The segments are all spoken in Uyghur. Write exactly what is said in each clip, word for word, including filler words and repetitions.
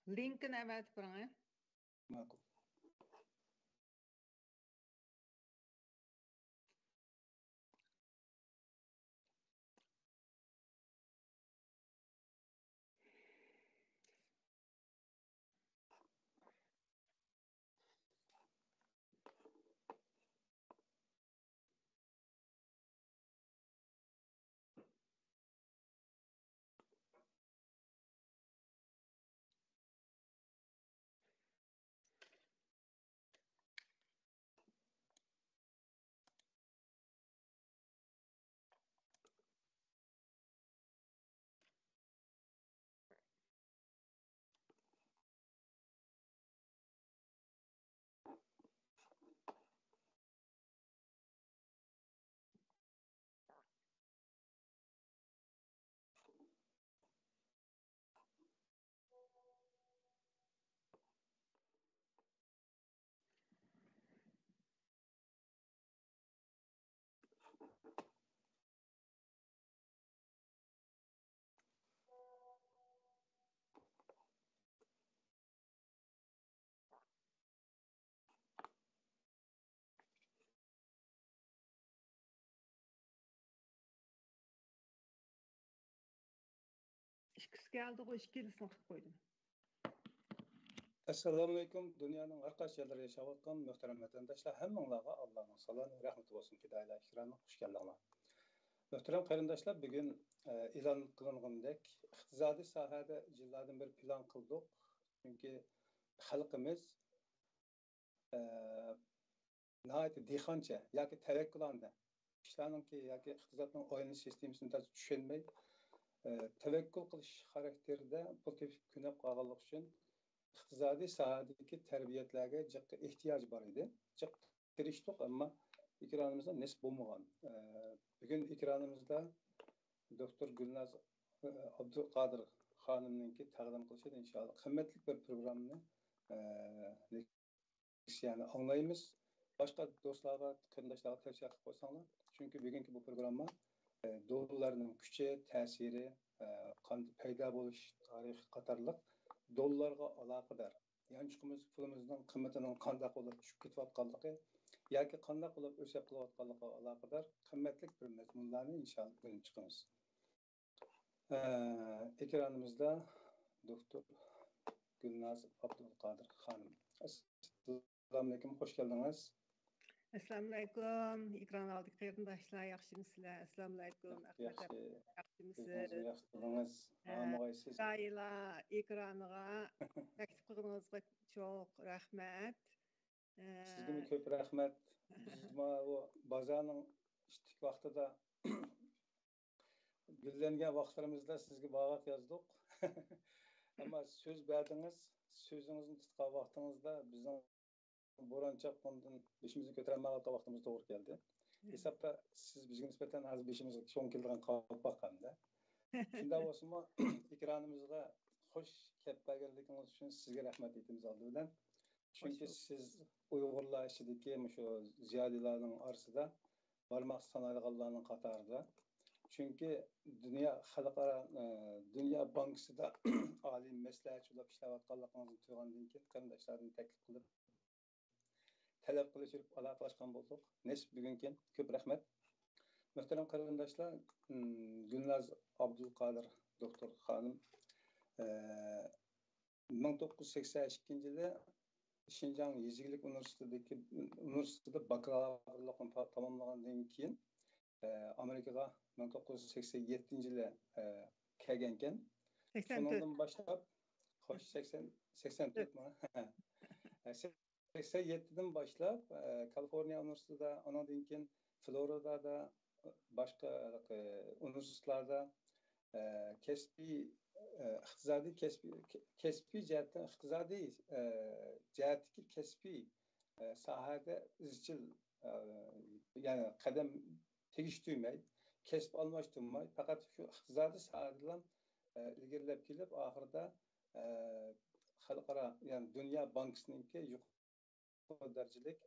لىنكىنى ئەۋەتىپ بېرىڭ. ماقۇل. ئىككىسى كەلدىغۇ، ئىككىلىسىنى قىلىپ قويدۇم. ئەسسالامۇئەلەيكۇم، دۇنيانىڭ ھەر قايسى يەرلىرىدە ياشاۋاتقان مۆھتەرەم ۋەتەنداشلار، ھەممىڭلارغا ئاللانىڭ سالامى، رەھمىتى بولسۇن، پىدائىيلار ئېكرانىغا خۇش كەلدىڭلار. مۆھتەرەم قېرىنداشلار، بۈگۈن، ئە، ئېلان قىلىنغىنىدەك، ئىقتىسادىي ساھەدە يىللاردىن بېرى پىلان قىلدۇق. چۈنكى خەلقىمىز، ئە، ناھايىتى دېھقانچە ياكى تەۋەككۈلانە، ئىشلارنىڭكى ياكى ئىقتىسادنىڭ ئايلىنىش سىستېمىسىنى تازا چۈشەنمەي، ئە، تەۋەككۈل قىلىش خاراكتېرىدە پۇل تېپىپ كۆنۈپ قالغانلىقى ئۈچۈن ئىقتىسادىي ساھەدىكى تەربىيەتلەرگە جىق ئېھتىياج بار ئىدى. جىق تىرىشتۇق، ئەمما ئېكرانىمىزدا نېسىپ بولمىغان. ئە، بۈگۈن ئېكرانىمىزدا دوكتور گۈلناز، ئە، ئابدۇلقادىر خانىمنىڭكى تەقدىم قىلىشىدا ئىنشائاللا قىممەتلىك بىر پروگراممىنى، ئە، لېكسىيەنى ئاڭلايمىز. باشقا دوستلارغا، قېرىنداشلارغا تەۋسىيە قىلىپ قويساڭلار. چۈنكى بۈگۈنكى بۇ پروگرامما، ئە، دوللارنىڭ كۈچى، تەسىرى، ئە، قانداق پەيدا بولۇش تارىخى قاتارلىق دوللارغا ئالاقىدار، يانچۇقىمىز، پۇلىمىزنىڭ قىممىتىنىڭ قانداق بولۇپ چۈشۈپ كېتىۋاتقانلىقى ياكى قانداق بولۇپ ئۆسۈپ قېلىۋاتقانلىقىغا ئالاقىدار قىممەتلىك بىر مەزمۇنلارنى ئىنشائاللا ئۆگىنىپ چىقىمىز. ئە، ئېكرانىمىزدا دوكتور گۈلناز ئابدۇلقادىر خانىم. ئەسسالامۇئەلەيكۇم، خۇش كەلدىڭىز. ئەسسالامۇئەلەيكۇم، ئېكران ئالدىدىكى قېرىنداشلار، ياخشىمۇسىلەر؟ ئەسسالامۇئەلەيكۇم، ئەخمەت ياخشى. ئەپەندى، ياخشىمۇسىز؟ ئۆزىڭىزمۇ ياخشى تۇردىڭىز؟ ھە، ئامىغايسىز. پىدائىيلار ئېكرانىغا تەكلىپ قىلغىنىڭىزغا چوڭ رەھمەت. ئە، سىزگىمۇ كۆپ رەھمەت. بىز ماۋۇ بازارنىڭ ئىتتىك ۋاقتىدا گۈللەنگەن ۋاقىتلىرىمىزدا سىزگە باغاق يازدۇق. ئەمما سۆز بەردىڭىز، سۆزىڭىزنى تۇتقان ۋاقتىڭىزدا بىزنىڭ بوران-چاپقۇندىن بېشىمىزنى كۆتۈرەلمەيۋاتقان ۋاقتىمىز توغرا كەلدى. ھېسابتا سىز بىزگە نىسبەتەن ھازىر بېشىمىزغا چوڭ كېلىدىغان قاپاق ھەمدە. شۇنداق بولسىمۇ، ئېكرانىمىزغا خۇش كەپ بەرگەنلىكىڭىز ئۈچۈن سىزگە رەھمەت ئېيتىمىز ئالدى بىلەن. چۈنكى سىز ئۇيغۇرلار ئىچىدىكى مۇشۇ زىيالىيلارنىڭ ئارىسىدا بارماق سانايدىغانلارنىڭ قاتارىدا. چۈنكى دۇنيا خەلقئارا، ئە، دۇنيا بانكىسىدا ئالىي مەسلىھەتچى بولۇپ ئىشلەۋاتقانلىقىڭىزنى تۇيغاندىن كېيىن، قېرىنداشلاردىن تەكلىپ قىلىپ، تەلەپ قىلىش ئېلىپ ئالاقىلەشكەن بولدۇق. نېسىپ بۈگۈنكى. كۆپ رەھمەت. مۆھتەرەم قېرىنداشلار، م، گۈلناز ئابدۇلقادىر دوكتور خانىم، ئە، مىڭ توققۇز يۈز سەكسەن ئىككىنچى يىلى شىنجاڭ يېزا ئىگىلىك ئۇنىۋېرسىتېتىدىكى، ئۇنىۋېرسىتېتىدا باكلاۋۇرلۇقنى تا-، تاماملىغاندىن كېيىن، ئە، ئامېرىكىغا مىڭ توققۇز يۈز سەكسەن يەتتىنچى يىلى، ئە، كەلگەنكەن. سەكسەن تۆت. شۇنىڭدىن باشلاپ، خوش، سەكسەن، سەكسەن تۆتمۇ؟ سەكسەن يەتتىدىن باشلاپ، ئە، كالىفورنىيە ئۇنىۋېرسىتېتىدا، ئۇنىڭدىن كېيىن فلورىدادا، باشقا، ئە، ئۇنىۋېرسىتېتلاردا، ئە، كەسپىي، ئە، ئىقتىسادىي، كەسپىي، كە-، كەسپىي جەھەتتىن، ئىقتىسادىي، ئە، جەھەتتىكى كەسپىي، ئە، ساھەدە ئىزچىل، ئە، يەنى قەدەم تېگىشتۈرمەي، كەسىپ ئالماشتۇرماي، پەقەت شۇ ئىقتىسادىي ساھەدىلا، ئە، ئىلگىرىلەپ كېلىپ، ئاخىرىدا، ئە، خەلقئارا، يەنى دۇنيا بانكىسىنىڭكى يۇقىرى دەرىجىلىك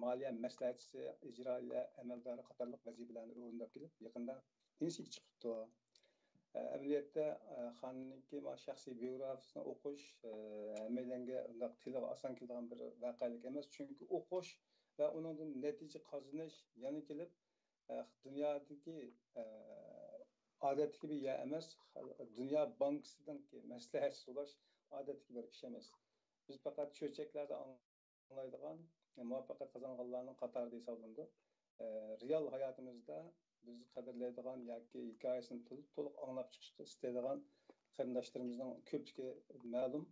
مالىيە مەسلىھەتچىسى، ئىجرائىيە ئەمەلدارى قاتارلىق ۋەزىپىلەرنى ئورۇنداپ كېلىپ، يېقىندا پېنسىيەگە چىقىپتۇ. ئەمەلىيەتتە، ئە، خانىمنىڭكى ما شەخسىي بىيوگرافىيەسىنى ئوقۇش، ئە، ھەممەيلەنگە ئۇنداق تىلغا ئاسان كېلىدىغان بىر ۋەقەلىك ئەمەس. چۈنكى ئوقۇش ۋە ئۇنىڭدىن نەتىجە قازىنىش يەنە كېلىپ، ئە، دۇنيادىكى، ئە، ئادەتتىكى بىر يەر ئەمەس. دۇنيا بانكىسىنىڭكى مەسلىھەتسىز بولۇش ئادەتتىكى بىر ئىش ئەمەس. بىز پەقەت چۆچەكلەردە ئاڭلايدىغان، مۇۋەپپەقىيەت قازانغانلارنىڭ قاتارىدا ھېسابلىنىدۇ. ئە، رېئال ھاياتىمىزدا بىز قەدىرلەيدىغان ياكى ھېكايىسىنى تول-، تولۇق ئاڭلاپ چىقىشقا ئىستەيدىغان قېرىنداشلىرىمىزنىڭ كۆپلۈكى مەلۇم.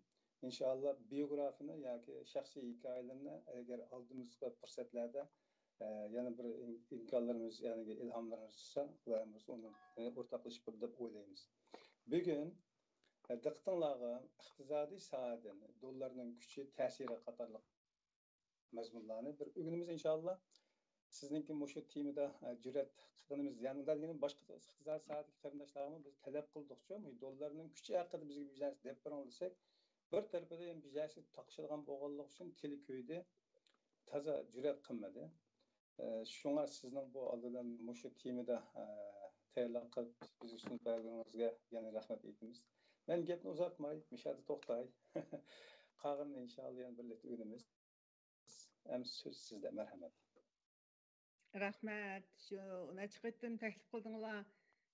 ئىنشائاللا، بىيوگرافىنى ياكى شەخسىي ھېكايىلىرىنى ئەگەر ئالدىمىزغا پۇرسەتلەردە، ئە، يەنە بىر ئىم-، ئىمكانلىرىمىز، يەنى ئىلھاملىرىمىز چىقسا، خۇدايىم بۇيرۇسا، ئۇنى ئورتاقلىشىپ بىر دەپ ئويلايمىز. بۈگۈن، ئە، دىققىتىڭلارغا ئىقتىسادىي ساھەدىن، دوللارنىڭ كۈچى، تەسىرى قاتارلىق مەزمۇنلارنى بىر ئۆگىنىمىز، ئىنشائاللا. سىزنىڭكى مۇشۇ تېمىدا، ئە، جۈرئەت قىلغىنىمىز، يەنى ئۇنداق دېگىنىم، باشقا ئىقتىساد ساھەدىكى قېرىنداشلارغىمۇ بىز تەلەپ قىلدۇقچۇ، مۇشۇ دوللارنىڭ كۈچى ھەققىدە بىزگە بىر نەرسە دەپ بېرىڭ دېسەك، بىر تەرىپىدىن بىر نەرسە تاقىشىدىغان بولغانلىقى ئۈچۈن تىلى كۆيدى، تازا جۈرئەت قىلمىدى. ئە، شۇڭا سىزنىڭ بۇ ئالدىدىن مۇشۇ تېمىدا، ئە، تەييارلىق قىلىپ بىزگە سۇنۇپ بەرگىنىڭىزگە يەنە رەھمەت ئېيتىمىز. مەن گەپنى ئۇزارتماي، مۇشۇ يەردە توختاي. قالغىنىنى ئىنشائاللا يەنە بىرلىكتە ئۆگىنىمىز. ئەمدى سۆز سىزدە، مەرھەمەت. رەھمەت. شۇ نەچچە قېتىم تەكلىپ قىلدىڭلار.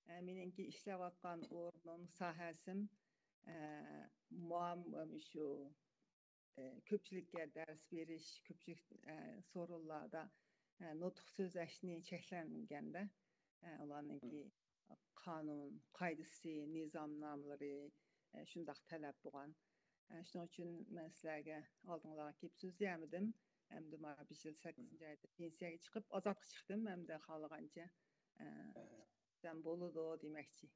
ئە، مېنىڭكى ئىشلەۋاتقان ئورنۇم، ساھەسىم، ئە، مۇئەم-، شۇ، ئە، كۆپچىلىككە دەرس بېرىش، كۆپچىلىك، ئە، سورۇنلاردا، ئە، نۇتۇق سۆزلەشنى چەكلەنگەندە، ئە، ئۇلارنىڭكى قانۇن قائىدىسى، نىزامنامىلىرى، ئە، شۇنداق تەلەپ بولغان. ئە، شۇنىڭ ئۈچۈن مەن سىلەرگە ئالدىڭلارغا كېلىپ سۆزلىيەلمىدىم. ئەمدى مانا بىر يىل سەككىزىنچى ئايدا پېنسىيەگە چىقىپ، ئازادقا چىقتىم. ئەمدى خالىغانچە، ئە، ئىشلىسەم بولىدۇ دېمەكچى.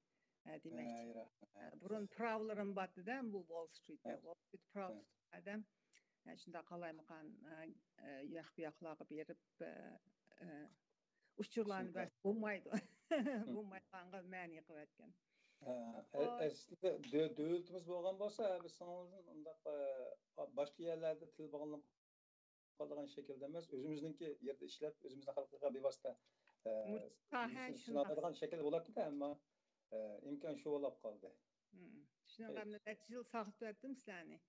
ئە، دېمەكچى. ئە، بۇرۇن پىراۋلىرىم بار ئىدى، بۇ ۋول سترىتتا. ۋول سترىت پىراۋ تۇتقان ئادەم. ئە، شۇنداق قالايمىقان، ئە، ئە، ياق بۇ ياقلارغا بېرىپ، ئە، ئە، ئۇچۇرلارنى بەرسە بولمايدۇ. بولمايدىغانغا مەنئى قىلىۋەتكەن. ئە، ئە، ئەسلىدە دۆ-، دۆلىتىمىز بولغان بولسا، ھە، بىز سىڭلىمىزدىن ئۇنداق، ئە، باشقا يەرلەردە تىل باغلىنىپ قالىدىغان شەكىلدە ئەمەس، ئۆزىمىزنىڭكى يەردە ئىشلەپ، ئۆزىمىزنىڭ خەلقىگە بىۋاسىتە، ئە، مۇشۇ ساھە شۇنداق سىنالايدىغان شەكىل بولاتتى-دە، ئەمما، ئە، ئىمكان شۇ بولاپ قالدى. شۇنىڭغا مەن نەچچە يىل ساقلىتىۋەتتىم سىلەرنى.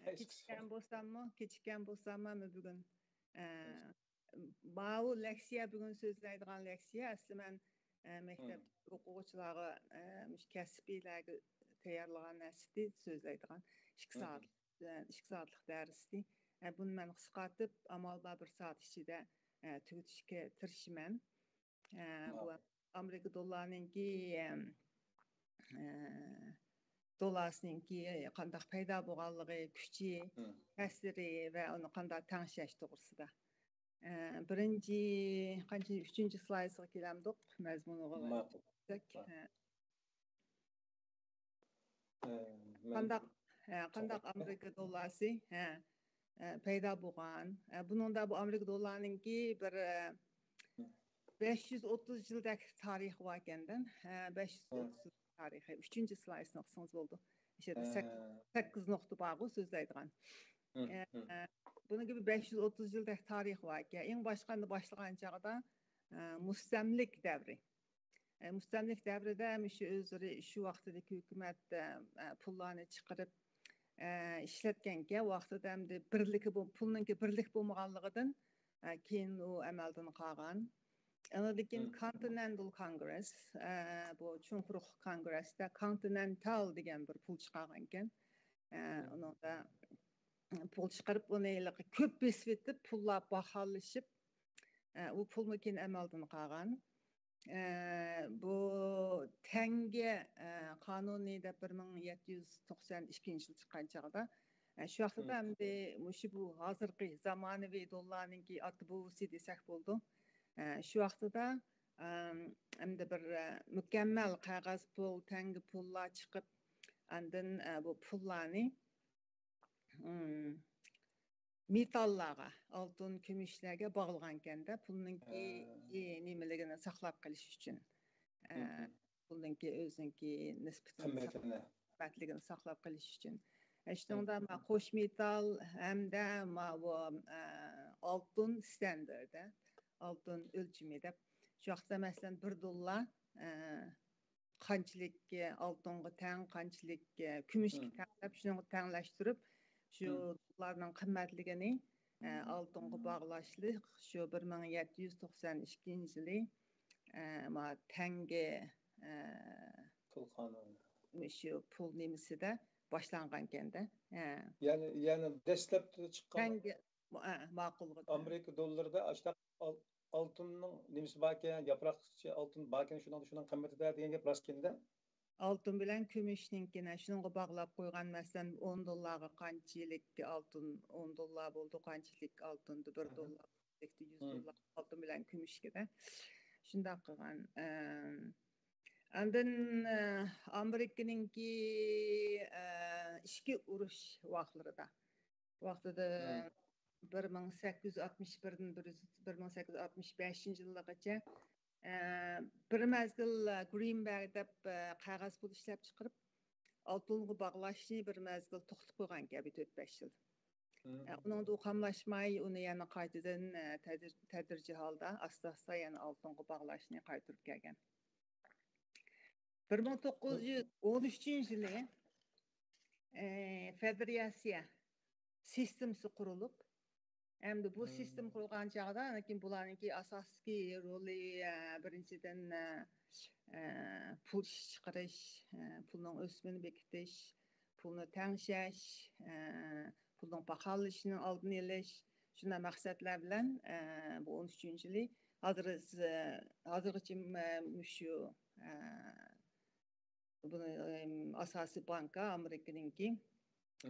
ئە، كېچىككەن بولساممۇ، كېچىككەن بولساممۇ، ئەمما بۈگۈن، ئە، ماۋۇ لېكسىيە، بۈگۈن سۆزلەيدىغان لېكسىيە، ئەسلى مەن، ئە، مەكتەپ ئوقۇغۇچىلارغا، ئە، مۇشۇ كەسپىيلەرگە تەييارلىغان نەرسىدى سۆزلەيدىغان. ئىككى سائەت، ئە، ئىككى سائەتلىك دەرستى. ئە، بۇنى مەن قىسقارتىپ، ئامال بار بىر سائەت ئىچىدە، ئە، تۈگىتىشكە تىرىشىمەن. ئە، بۇ ئامېرىكا دوللارنىڭكى، ئەم، ئە، دوللارسىنىڭكى قانداق پەيدا بولغانلىقى، كۈچى، تەسىرى ۋە ئۇنى قانداق تەڭشەش توغرىسىدا. ئە، بىرىنچى، قانچە، ئۈچىنچى سلايدىغا كېلەمدۇق، مەزمۇنىغا كەلسەك. ئە، قانداق، ھە، قانداق ئامېرىكا دوللارسى، ھە، ئە، پەيدا بولغان. ئە، بۇنىڭدا بۇ ئامېرىكا دوللارنىڭكى بىر، ئە، بەش يۈز ئوتتۇز يىلدەك تارىخى باركەندىن، ھە، بەش يۈز ئوتتۇز يىل تارىخى. ئۈچىنچى سلايدنى قىلسىڭىز بولىدۇ. ئىچىدە سەك-، سەككىز نۇقتا بارغۇ سۆزلەيدىغان. ئە، بۇنىڭكى بىر بەش يۈز ئوتتۇز يىلدەك تارىخى باركەن. ئەڭ باشقا باشلىغان چاغدا، ئە، مۇستەملىك دەۋرى. ئە، مۇستەملىك دەۋرىدە مۇشۇ ئۆزلىرى شۇ ۋاقتىدىكى ھۆكۈمەت، ئە، ئە، پۇللارنى چىقىرىپ، ئە، ئىشلەتكەنكەن، ۋاقتىدا ئەمدى بىرلىكى بۇ، پۇلنىڭكى بىرلىك بولمىغانلىقىدىن، ئە، كېيىن ئۇ ئەمەلدىن قالغان. ئاندىن كېيىن كونتىنېنتال كونگرېس، ئە، بۇ چوڭ قۇرۇقلۇق كونگرېسىدا كونتىنېنتال دېگەن بىر پۇل چىقارغانكەن. ئە، ئۇنىڭدا پۇل چىقىرىپ، ئۇنى ھېلىقى كۆپ بېسىۋېتىپ، پۇللار باھالىشىپ، ئە، ئۇ پۇلمۇ كېيىن ئەمەلدىن قالغان. ئە، بۇ تەڭگە، ئە، قانۇنى دەپ بىر مىڭ يەتتە يۈز توقسەن ئىككىنچى يىل چىققان چاغدا، ئە، شۇ ۋاقتىدا ئەمدى مۇشۇ بۇ ھازىرقى زامانىۋى دوللارنىڭكى ئاتا بوۋىسى دېسەك بولىدۇ. ئە، شۇ ۋاقتىدا، ئەم، ئەمدى بىر، ئە، مۇكەممەل قەغەز پۇل، تەڭگە پۇللار چىقىپ، ئاندىن، ئە، بۇ پۇللارنى، ئىم، مېتاللارغا، ئالتۇن، كۈمۈشلەرگە باغلىغانكەن-دە، پۇلنىڭكى، ئى، نېمىلىكىنى ساقلاپ قېلىش ئۈچۈن. ئە، پۇلنىڭكى ئۆزىنىڭكى نىسبىتىنى ساق-، قىممىتىنى. قىممەتلىكىنى ساقلاپ قېلىش ئۈچۈن. ئە، شۇنىڭدا ما قوش مېتال ھەمدە ماۋۇ، ئە، ئالتۇن ستاندارت، ئالتۇن ئۆلچىمى دەپ. شۇ ۋاقىتتا، مەسىلەن، بىر دوللار، ئە، قانچىلىك ئالتۇنغا تەڭ، قانچىلىك كۈمۈشكە تەڭ دەپ، شۇنىڭغا تەڭلەشتۈرۈپ، شۇ دوللارنىڭ قىممەتلىكىنى ئالتۇنغا باغلاشلىق شۇ بىر مىڭ يەتتە يۈز توقسان ئىككىنچى يىلى، ئە، ما تەڭگە، ئە، پۇل قانۇنى. شۇ پۇل نېمىسىدە باشلانغانكەن-دە. ھە. يەنى، يەنى دەسلەپتە چىققان تەڭگە، ئە، ماقۇلغا. ئامېرىكا دوللىرىدا ئاشۇنداق ئال-، ئالتۇننىڭ نېمىسى باركەن، ياپراقچە ئالتۇن باركەن، شۇنىڭ، شۇنىڭ قىممىتىدە دېگەن گەپ راستكەن-دە. ئالتۇن بىلەن كۈمۈشنىڭكىنى شۇنىڭغا باغلاپ قويغان، مەسىلەن، ئون دوللارغا قانچىلىك ئالتۇن، ئون دوللار بولدى، قانچىلىك ئالتۇن، بىر دوللار، يۈز دوللار ئالتۇن بىلەن كۈمۈشكىدە. شۇنداق قىلغان. ئەم، ئاندىن، ئە، ئامېرىكىنىڭكى، ئە، ئىچكى ئۇرۇش ۋاقىتلىرىدا، ۋاقتىدا بىر مىڭ سەككىز يۈز ئاتمىش بىردىن بىر يۈز، بىر مىڭ سەككىز يۈز ئاتمىش بەشىنچى يىللىغىچە، ئە، بىر مەزگىل، ئە، گرىنبەرگ دەپ، ئە، قەغەز پۇل ئىشلەپ چىقىرىپ، ئالتۇنغا باغلاشنى بىر مەزگىل توختىتىپ قويغانىكەن، بىر تۆت-بەش يىل. ئە، ئۇنىڭدا ئۇ قاملاشماي، ئۇنى يەنە قايتىدىن، ئە، تەدرىج-، تەدرىجىي ھالدا ئاستا-ئاستا يەنە ئالتۇنغا باغلاشنى قايتۇرۇپ كەلگەن. بىر مىڭ توققۇز يۈز ئون ئۈچىنچى يىلى، ئە، فېدېراتسىيە سىستېمىسى قۇرۇلۇپ، ئەمدى بۇ سىستېما قۇرۇلغان چاغدا، لېكىن بۇلارنىڭكى ئاساسلىقى رولى، ئە، بىرىنچىدىن، ئە، ئە، پۇل ئىشلەپچىقىرىش، ئە، پۇلنىڭ ئۆسۈمىنى بېكىتىش، پۇلنى تەڭشەش، ئە، پۇلنىڭ پاخاللىشىشىنىڭ ئالدىنى ئېلىش، شۇنداق مەقسەتلەر بىلەن، ئە، بۇ ئون ئۈچىنچى يىلى ھازىر، ھازىرغىچە، ئە، مۇشۇ، ئە، بۇنى، ئەم، ئاساسىي بانكا، ئامېرىكىنىڭكى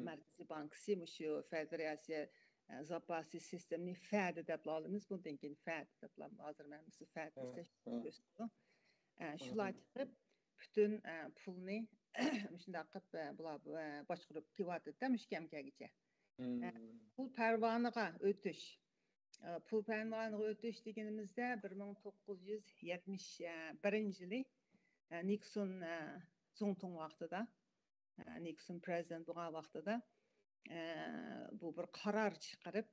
مەركىزىي بانكىسى مۇشۇ فېدېراتسىيە، ئە، زاپاسى سىستېمىنى فەد دەپلا ئالىمىز. بۇندىن كېيىن فەد دەپلا، ھازىر مەن مۇشۇ فەد دېسەك كۆرسىتىدۇ. ئە، شۇلار چىقىپ، پۈتۈن، ئە، پۇلنى مۇشۇنداق قىلىپ، ئە، بۇلار، ئە، باشقۇرۇپ كېلىۋاتىدۇ-دە، مۇشۇ كەمكەلگىچە. ئە، پۇل پەرۋانىغا ئۆتۈش. ئە، پۇل پەرۋانىغا ئۆتۈش دېگىنىمىزدە، بىر مىڭ توققۇز يۈز يەتمىش بىرىنچى يىلى، ئە، نىكسون، ئە، زۇڭتۇڭ ۋاقتىدا، ئە، نىكسون پىرېزىدېنت بولغان ۋاقتىدا، ئە، بۇ بىر قارار چىقىرىپ،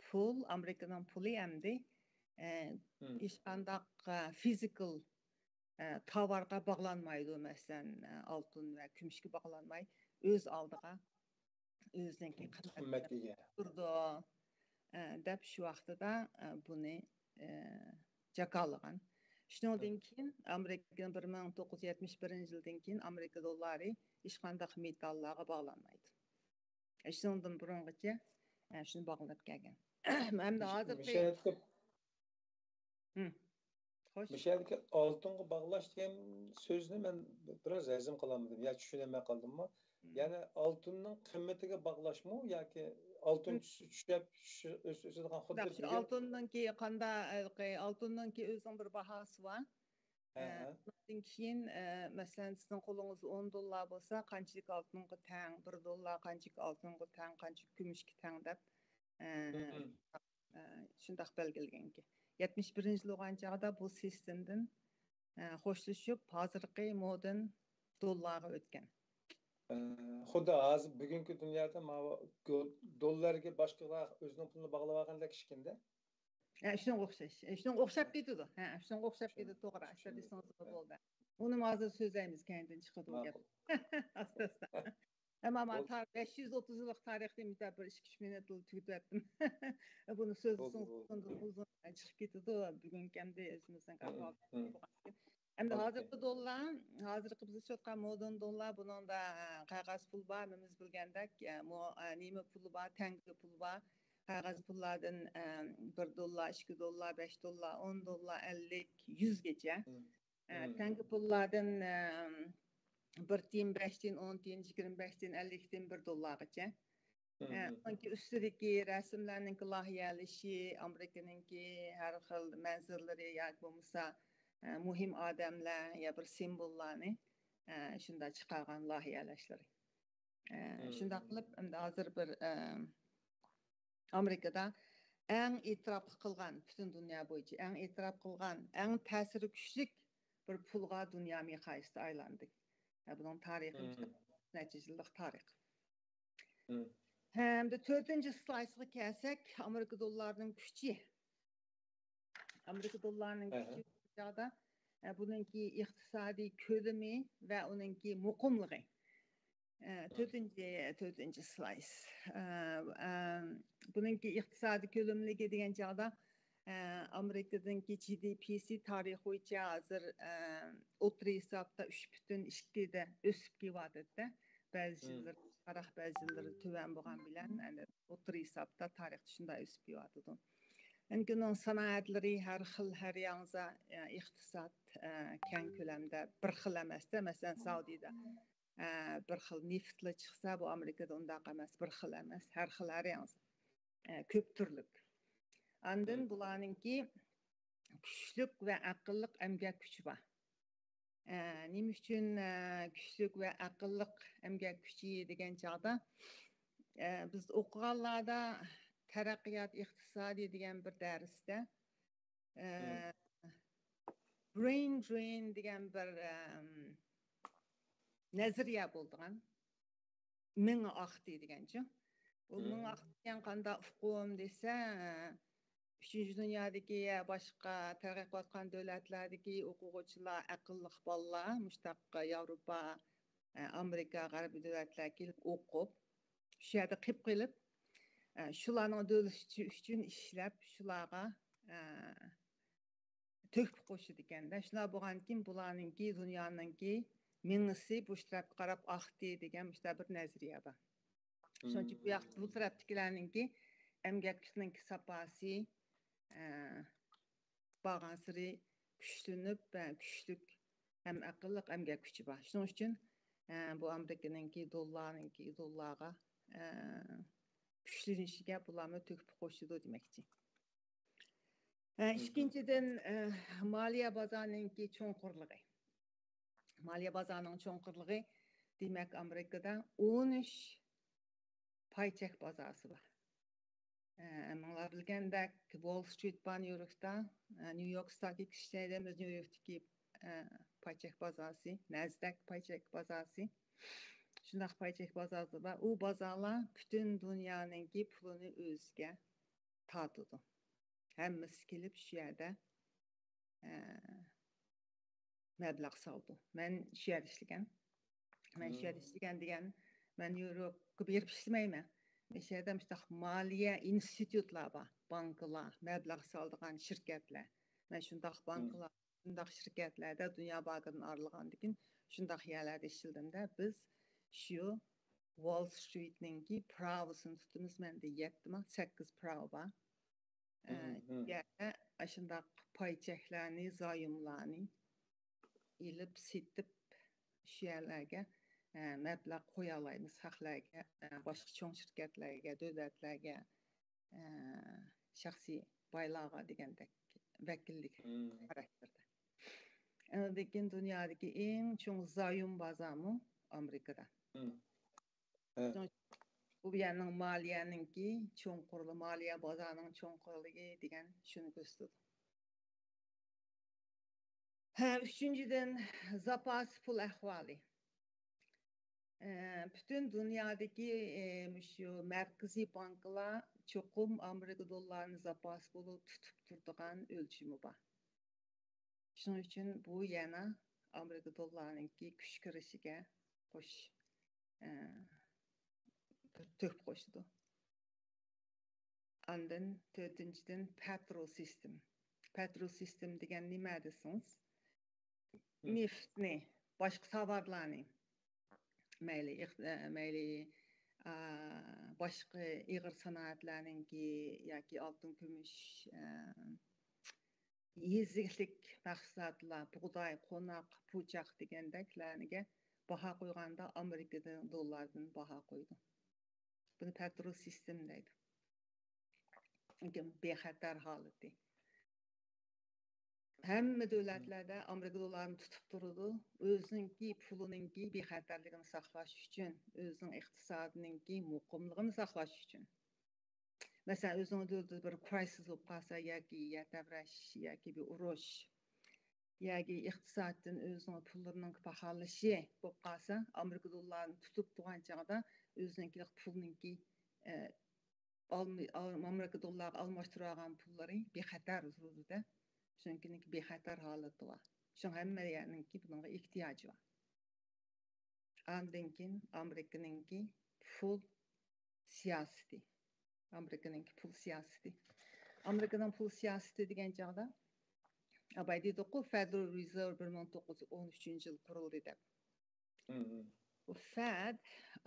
پۇل، ئامېرىكىنىڭ پۇلى ئەمدى، ئە، ھېچقانداق، ئە، فىزىكال، ئە، تاۋارغا باغلانمايدۇ. مەسىلەن، ئە، ئالتۇن ۋە كۈمۈشكە باغلانماي، ئۆز ئالدىغا ئۆزىنىڭكى قىممەتكە ئىگە تۇرىدۇ، ئە، دەپ شۇ ۋاقتىدا، ئە، بۇنى، ئە، جاكارلىغان. شۇنىڭدىن كېيىن ئامېرىكىنىڭ بىر مىڭ توققۇز يۈز يەتمىش بىرىنچى يىلدىن كېيىن ئامېرىكا دوللارى ھېچقانداق مېتاللارغا باغلانمايدۇ. ئە، شۇنىڭدىن بۇرۇنغىچە، ئە، شۇنى باغلىنىپ كەلگەن. ھەمدە ھازىرقى مىشەلدىكى، ھىم. خوش. مىشەلدىكى ئالتۇنغا باغلاش دېگەن سۆزنى مەن بىراز ھەزىم قىلالمىدىم يا چۈشىنەلمەي قالدىممۇ؟ ھىم. يەنى ئالتۇننىڭ قىممىتىگە باغلاشمۇ ياكى ئالتۇن ھىم. چۈش-، چۈشۈپ، چۈش-، ئۆس-، ئۆسىدىغان خۇددى شۇنداق، شۇ دېگەن ئالتۇننىڭكى قاندا-، ھېلىقى ئالتۇننىڭكى ئۆزىنىڭ بىر باھاسى بار. ھە، ئە، ھە. ئۇنىڭدىن كېيىن، ئە، مەسىلەن، سىزنىڭ قولىڭىزدا ئون دوللار بولسا، قانچىلىك ئالتۇنغا تەڭ، بىر دوللار قانچىلىك ئالتۇنغا تەڭ، قانچىلىك كۈمۈشكە تەڭ دەپ، ئە، ھىم، ھىم. ئە، شۇنداق بەلگىلىگەنكى. يەتمىش بىرىنچى يىل بولغان چاغدا بۇ سىستېمدىن، ئە، خوشلىشىپ، ھازىرقى مودېرن دوللارغا ئۆتكەن. ئە، خۇددى ھازىر بۈگۈنكى دۇنيادا ماۋۇ گو-، دوللارغا باشقىلار ئۆزىنىڭ پۇلىنى باغلاۋالغاندەك ئىكەن-دە. ھە، شۇنىڭغا ئوخشاش. ھە، شۇنىڭغا ئوخشاپ كېتىدۇ. ھە، شۇنىڭغا ئوخشاپ كېتىدۇ، توغرا. شۇ دېسىڭىز بولدى. ئۇنىمۇ ھازىر سۆزلەيمىز، كەينىدىن چىقىدۇ گەپ. ئاستا-ئاستا. ئەمما مانا بەش يۈز ئوتتۇز يىللىق تارىخنى مۇشۇنداق بىر ئىككى-ئۈچ مىنۇت تۇتۇۋەتتىم. بۇنى سۆزلىسىڭىز ئۇزۇن، ئۇزۇن چىقىپ كېتىدۇ. بۈگۈنكى ئەمدى ئۆزىمىزنىڭ ئەھۋالى. ئەمدى ھازىرقى دوللار، ھازىرقى بىز ئىشلەتكەن مودېرن دوللار، بۇنىڭدا، ئە، قەغەز پۇل بار، ھەممىمىز بىلگەندەك، ئە، مو-، ئە، نېمە پۇلى بار، تەڭگە پۇلى بار. قەغەز پۇللاردىن، ئە، بىر دوللار، ئىككى دوللار، بەش دوللار، ئون دوللار، ئەللىك، يۈزگىچە. ئە، تەڭگە پۇللاردىن، ئە، بىر تىيىن، بەش تىيىن، ئون تىيىن، يىگىرمە بەش تىيىن، ئەللىك تىيىن، بىر دوللارغىچە. ئە، ئۇنىڭكى ئۈستىدىكى رەسىملەرنىڭكى لايىھەلىشى، ئامېرىكىنىڭكى ھەر خىل مەنزىرىلىرى ياكى بولمىسا، ئە، مۇھىم ئادەملەر يا بىر سىمۋوللارنى، ئە، شۇنداق چىقارغان لايىھەلەشلىرى. ئە، شۇنداق قىلىپ، ئەمدى ھازىر بىر، ئە، ئامېرىكىدا ئەڭ ئېتىراپ قىلغان، پۈتۈن دۇنيا بويىچە ئەڭ ئېتىراپ قىلغان، ئەڭ تەسىرى كۈچلۈك بىر پۇلغا دۇنيا مىقياسىدا ئايلاندى. ئە، بۇنىڭ تارىخى نەچچە يۈز يىللىق تارىخ. ھەمدە تۆتىنچى سلايسقا كەلسەك، ئامېرىكا دوللارىنىڭ كۈچى. ئامېرىكا دوللارىنىڭ كۈچى چاغدا، ئە، بۇنىڭكى ئىقتىسادىي كۆلىمى ۋە ئۇنىڭكى مۇقىملىقى. ئە، تۆتىنچى، تۆتىنچى سلايس. ئە، ئە، بۇنىڭكى ئىقتىسادىي كۆلۈملۈكى دېگەن چاغدا، ئە، ئامېرىكىدىكى جى دى پىسى تارىخ بويىچە ھازىر، ئە، ئوتتۇرا ھېسابتا ئۈچ پۈتۈن ئىككىدە ئۆسۈپ كېلىۋاتىدۇ. بەزى يىللىرى قاراق، بەزى يىللىرى تۆۋەن بولغان بىلەن، ئەنە، ئوتتۇرا ھېسابتا تارىختا شۇنداق ئۆسۈپ كېلىۋاتىدۇ. چۈنكى ئۇنىڭ سانائەتلىرى ھەر خىل، ھەر ياڭزا، ئە، ئىقتىساد، ئە، كەڭ كۆلەمدە بىر خىل ئەمەستە. مەسىلەن، سائۇدىدا، ئە، بىر خىل نېفىتلا چىقسا، بۇ ئامېرىكىدا ئۇنداق ئەمەس، بىر خىل ئەمەس، ھەر خىل، ھەر ياڭزا، ئە، كۆپ تۈرلۈك. ئاندىن بۇلارنىڭكى كۈچلۈك ۋە ئەقىللىق ئەمگەك كۈچى بار. ئە، نېمە ئۈچۈن، ئە، كۈچلۈك ۋە ئەقىللىق ئەمگەك كۈچى دېگەن چاغدا، ئە، بىز ئوقۇغانلاردا تەرەققىيات ئىقتىسادى دېگەن بىر دەرستە، ئە، برېين درېين دېگەن بىر، ئەم، نەزەرىيە بولىدىغان. مېڭە ئاقتى دېگەنچۇ. بۇ مېڭە ئاقتى دېگەن قانداق ئۇقۇم دېسە، ئۈچىنچى دۇنيادىكى يا باشقا تەرەققىي قىلىۋاتقان دۆلەتلەردىكى ئوقۇغۇچىلار، ئەقىللىق بالىلار، مۇشتاق ياۋروپا، ئامېرىكا، غەربىي دۆلەتلەرگە كېلىپ ئوقۇپ، شۇ يەردە قېلىپ قېلىپ، شۇلارنىڭ دۆلىتى ئۈچۈن ئىشلەپ، شۇلارغا تۆھپە قوشىدىكەن-دە. شۇنداق بولغاندىكىن بۇلارنىڭكى، دۇنيانىڭكى مېڭىسى بۇ تەرەپكە قاراپ ئاقتى دېگەن مۇشۇنداق بىر نەزەرىيە بار. شۇنىڭ ئۈچۈن بۇ ياق، بۇ تەرەپتىكىلەرنىڭكى ئەمگەك كۈچىنىڭكى ساپاسى، ئە، بارغانسېرى كۈچلىنىپ، ئە، كۈچلۈك ھەم ئەقىللىق ئەمگەك كۈچى بار. شۇنىڭ ئۈچۈن، ئە، بۇ ئامېرىكىنىڭكى دوللارنىڭكى، دوللارغا، ئە، كۈچلىنىشىگە بۇلارمۇ تۆھپە قوشىدۇ دېمەكچى. ئە، ئىككىنچىدىن، ئە، مالىيە بازارىنىڭكى چوڭقۇرلۇقى. مالىيە بازارىنىڭ چوڭقۇرلۇقى، دېمەك، ئامېرىكىدا ئون ئۈچ پاي چەك بازاسى بار. ئە، ھەممىڭلار بىلگەندەك، ۋول سترىت بار نيۇ يوركتا، ئە، نيۇ يورك ستاك ئېكسچېنج دەيمىز، نيۇ يوركتىكى، ئە، پاي چەك بازاسى، نەسدەك پاي چەك بازاسى. شۇنداق پاي چەك بازاسى بار. ئۇ بازارلار پۈتۈن دۇنيانىڭكى پۇلىنى ئۆزىگە تارتىدۇ. ھەممىسى كېلىپ شۇ يەردە، ئە، مەبلەغ سالىدۇ. مەن شۇ يەردە ئىشلىگەن. مەن شۇ يەردە ئىشلىگەن دېگەن، مەن يۇرۇپقا بېرىپ ئىشلىمەيمەن. مەن شۇ يەردە مۇشۇنداق مالىيە ئىنستىتۇتلار بار، بانكىلار، مەبلەغ سالىدىغان شىركەتلەر. مەن شۇنداق بانكىلار، شۇنداق شىركەتلەردە دۇنيا بانكىدىن ئايرىلغاندىن كېيىن شۇنداق يەرلەردە ئىشلىدىم-دە. بىز شۇ ۋول سترىتنىڭكى پىراۋىسىنى تۇتىمىز. مەندە يەتتە ما سەككىز پىراۋا بار. ئە، يەنە ئاشۇنداق پاي چەكلەرنى، زايوملارنى ئېلىپ، سېتىپ، شۇ يەرلەرگە، ئە، مەبلەغ قويالايمىز، خەقلەرگە، ئە، باشقا چوڭ شىركەتلەرگە، دۆلەتلەرگە، ئە، شەخسىي بايلارغا دېگەندەك ۋەكىللىك خاراكتېرىدە. ئاندىن كېيىن دۇنيادىكى ئەڭ چوڭ زايوم بازارمۇ ئامېرىكىدا. بۇ يەرنىڭ مالىيەنىڭكى چوڭقۇرلۇقى، مالىيە بازارىنىڭ چوڭقۇرلۇقى دېگەن شۇنى كۆرسىتىدۇ. ھە، ئۈچىنچىدىن، زاپاس پۇل ئەھۋالى. ئە، پۈتۈن دۇنيادىكى، ئە، مۇشۇ مەركىزىي بانكىلار چوقۇم ئامېرىكا دوللارىنى زاپاس پۇلى تۇتۇپ تۇرىدىغان ئۆلچىمى بار. شۇنىڭ ئۈچۈن بۇ يەنە ئامېرىكا دوللارىنىڭكى كۈچ كىرىشىگە قوش، ئە، بىر تۆھپە قوشىدۇ. ئاندىن تۆتىنچىدىن، پېترو سىستېم. پېترو سىستېم دېگەن نېمە دېسىڭىز، نېفىتنى، باشقا تاۋارلارنى، مەيلى ئىق-، ئە، مەيلى، ئا، باشقا ئېغىر سانائەتلەرنىڭكى ياكى ئالتۇن، كۈمۈش، ئە، يېزىكلىك مەھسۇلاتلار، بۇغداي، قوناق، پۇچاق دېگەندەكلەرگە باھا قويغاندا ئامېرىكىدىن دوللاردىن باھا قويىدۇ. بۇنى پېترو سىستېم دەيدۇ. چۈنكى بىخەتەر ھالىتى. ھەممە دۆلەتلەردە ئامېرىكا دوللارىنى تۇتۇپ تۇرىدۇ. ئۆزىنىڭكى پۇلىنىڭكى بىخەتەرلىكىنى ساقلاش ئۈچۈن، ئۆزىنىڭ ئىقتىسادىنىڭكى مۇقىملىقىنى ساقلاش ئۈچۈن. مەسىلەن، ئۆزىنىڭ دۆلىتىدە بىر كرايسىس بولۇپ قالسا ياكى يەر تەۋرەش ياكى بىر ئۇرۇش ياكى ئىقتىسادتىن ئۆزىنىڭ پۇللىرىنىڭ پاخاللىشى بولۇپ قالسا، ئامېرىكا دوللارىنى تۇتۇپ تۇرغان چاغدا ئۆزىنىڭكى پۇلنىڭكى، ئە، ئالما-، ئال-، ئامېرىكا دوللارغا ئالماشتۇرۇۋالغان پۇللىرى بىخەتەر تۇرىدۇ-دە. شۇنىڭكى بىخەتەر ھالىتى بار. شۇڭا ھەممە يەرنىڭكى بۇنىڭغا ئېھتىياجى بار. ئاندىن كېيىن ئامېرىكىنىڭكى پۇل سىياسىتى. ئامېرىكىنىڭكى پۇل سىياسىتى. ئامېرىكىنىڭ پۇل سىياسىتى دېگەن چاغدا، ئاباي دېدۇققۇ، فېدېرال رېزېرۋ بىر مىڭ توققۇز يۈز ئون ئۈچىنچى يىل قۇرۇلدى دەپ. بۇ فېد